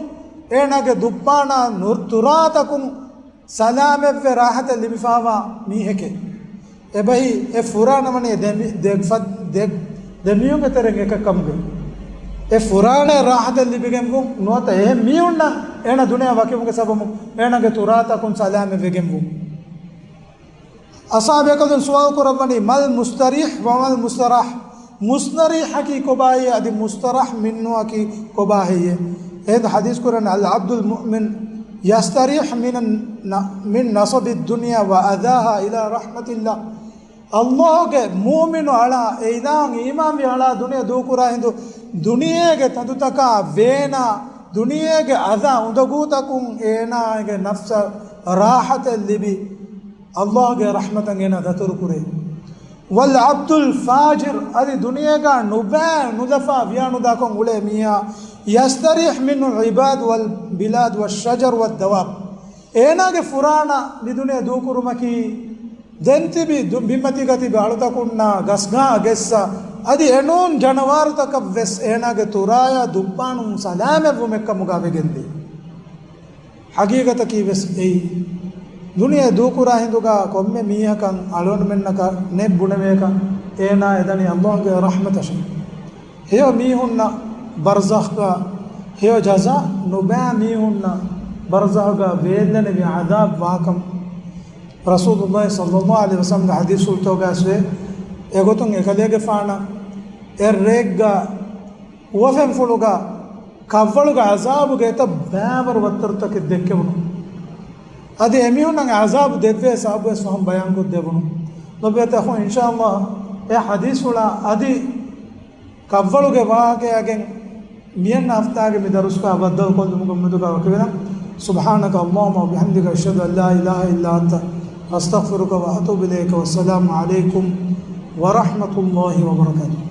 އޭނާގެ ދުއްޕާނާ ނު-، ތުރާތަކުން ސަލާމަތްވެ ރާޙަތެއް ލިބިފާވާ މީހެކޭ. އެބަހީ އެ ފުރާނަ ވަނީ ދެ މި-، ދެ ފަ-، ދެ، ދެ މީހުންގެ ތެރެއިން އެކަކަމުގެ. އެ ފުރާނަ ރާޙަތެއް ލިބިގެންވުން ނުވަތަ އެހެން މީހުންނަށް އޭނާ ދުނިޔެ ވަކިވުމުގެ ސަބަބުން އޭނާގެ ތުރާތަކުން ސަލާމަތްވެގެންވުން. އަޞްޙާބު ބޭކަލުން ސުވާލު ކުރައްވަނީ، مَا الْمُسْتَرِيحُ وَمَا الْمُسْتَرَاحُ؟ މުސްތަރީޙަކީ ކޮބާހެއްޔޭ؟ އަދި މުސްތަރާޙް މިންނުއަކީ ކޮބާހެއްޔޭ؟ އެހިނދު ޙަދީޘް ކުރަން، الْعَبْدُ الْمُؤْمِنُ يَسْتَرِيحُ مِنَ، مِنْ نَصَبِ الدُّنْيَا وَأَذَاهَا إِلَى رَحْمَةِ اللَّهِ. ﷲގެ މުއުމިނު އަޅާ، އެ އިލާހަށް އީމާންވި އަޅާ ދުނިޔެ ދޫކުރާ ހިނދު، ދުނިޔޭގެ ތަނދުތަކާ ވޭނާ، ދުނިޔޭގެ އަޒާ އުނދަގޫތަކުން އޭނާގެ ނަފްސަށް ރާޙަތެއް ލިބި، ﷲގެ ރަޙްމަތަށް އޭނާ ދަތުރުކުރޭ. وَالْعَبْدُ الْفَاجِرُ، އަދި ދުނިޔޭގަ ނުބައި ނުލަފާ ވިޔާނުދާކޮށް އުޅޭ މީހާ، يَسْتَرِيحُ مِنْهُ الْعِبَادُ وَالْبِلَادُ وَالشَّجَرُ وَالدَّوَابُ. އޭނާގެ ފުރާނަ މި ދުނިޔެ ދޫކުރުމަކީ، ދެން ތިބި ދު-، ބިންމަތީގަ ތިބި އަޅުތަކުންނާ ގަސްގާ ގެއްސަ، އަދި އެނޫން ޖަނަވާރުތަކަށް ވެސް އޭނާގެ ތުރާޔާ ދުއްޕާނުން ސަލާމަތްވުމެއްކަމުގަ ވެގެންދޭ. ޙަޤީޤަތަކީ ވެސް އެއީ. ދުނިޔެ ދޫކުރާ ހިނދުގަ ކޮންމެ މީހަކަށް އަޅުގަނޑުމެންނަކަށް ނެތް ބުނެވޭކަށް އޭނާ އެދަނީ ﷲގެ ރަޙްމަތަށޭ. ހެޔޮ މީހުންނަށް ބަރްޒަޚްގަ ހެޔޮ ޖަޒާ، ނުބައި މީހުންނަށް ބަރްޒަޚްގަ ވޭލެނެވި ޢަޛާބު ވާކަން ރަސޫލުﷲ ޞައްލަﷲ ޢަލައިހި ވަސައްލަމްގެ ޙަދީޘްފުޅުތަކުގައި އެގޮތުން އެކަލޭގެފާނަށް އެ ރެއެއްގަ އުވަފެންފުޅުގަ ކަށްވަޅުގެ ޢަޛާބުގެ އެތައް ބައިވަރު ވައްތަރުތަކެއް ދެއްކެވުނު. އަދި އެމީހުންނަށް ޢަޛާބު ދެއްވޭ ސަބަބުވެސް ފަހުން ބަޔާންކޮށްދެވުނު. ލޮބުވެތި އަޚުން، އިންޝާﷲ އެ ޙަދީޘްފުޅާ އަދި ކަށްވަޅުގެ ވާހަކަޔާގެން މިއަންނަ ހަފްތާގެ މި ދަރުސްގަ ބައްދަލުކޮށްލުމުގެ އުއްމީދުގަ ވަކިވެލަން. سبحانك اللهم وبحمدك، أشهد أن لا إله إلا أنت، أستغفرك وأتوب إليك. والسلام عليكم ورحمة الله وبركاته.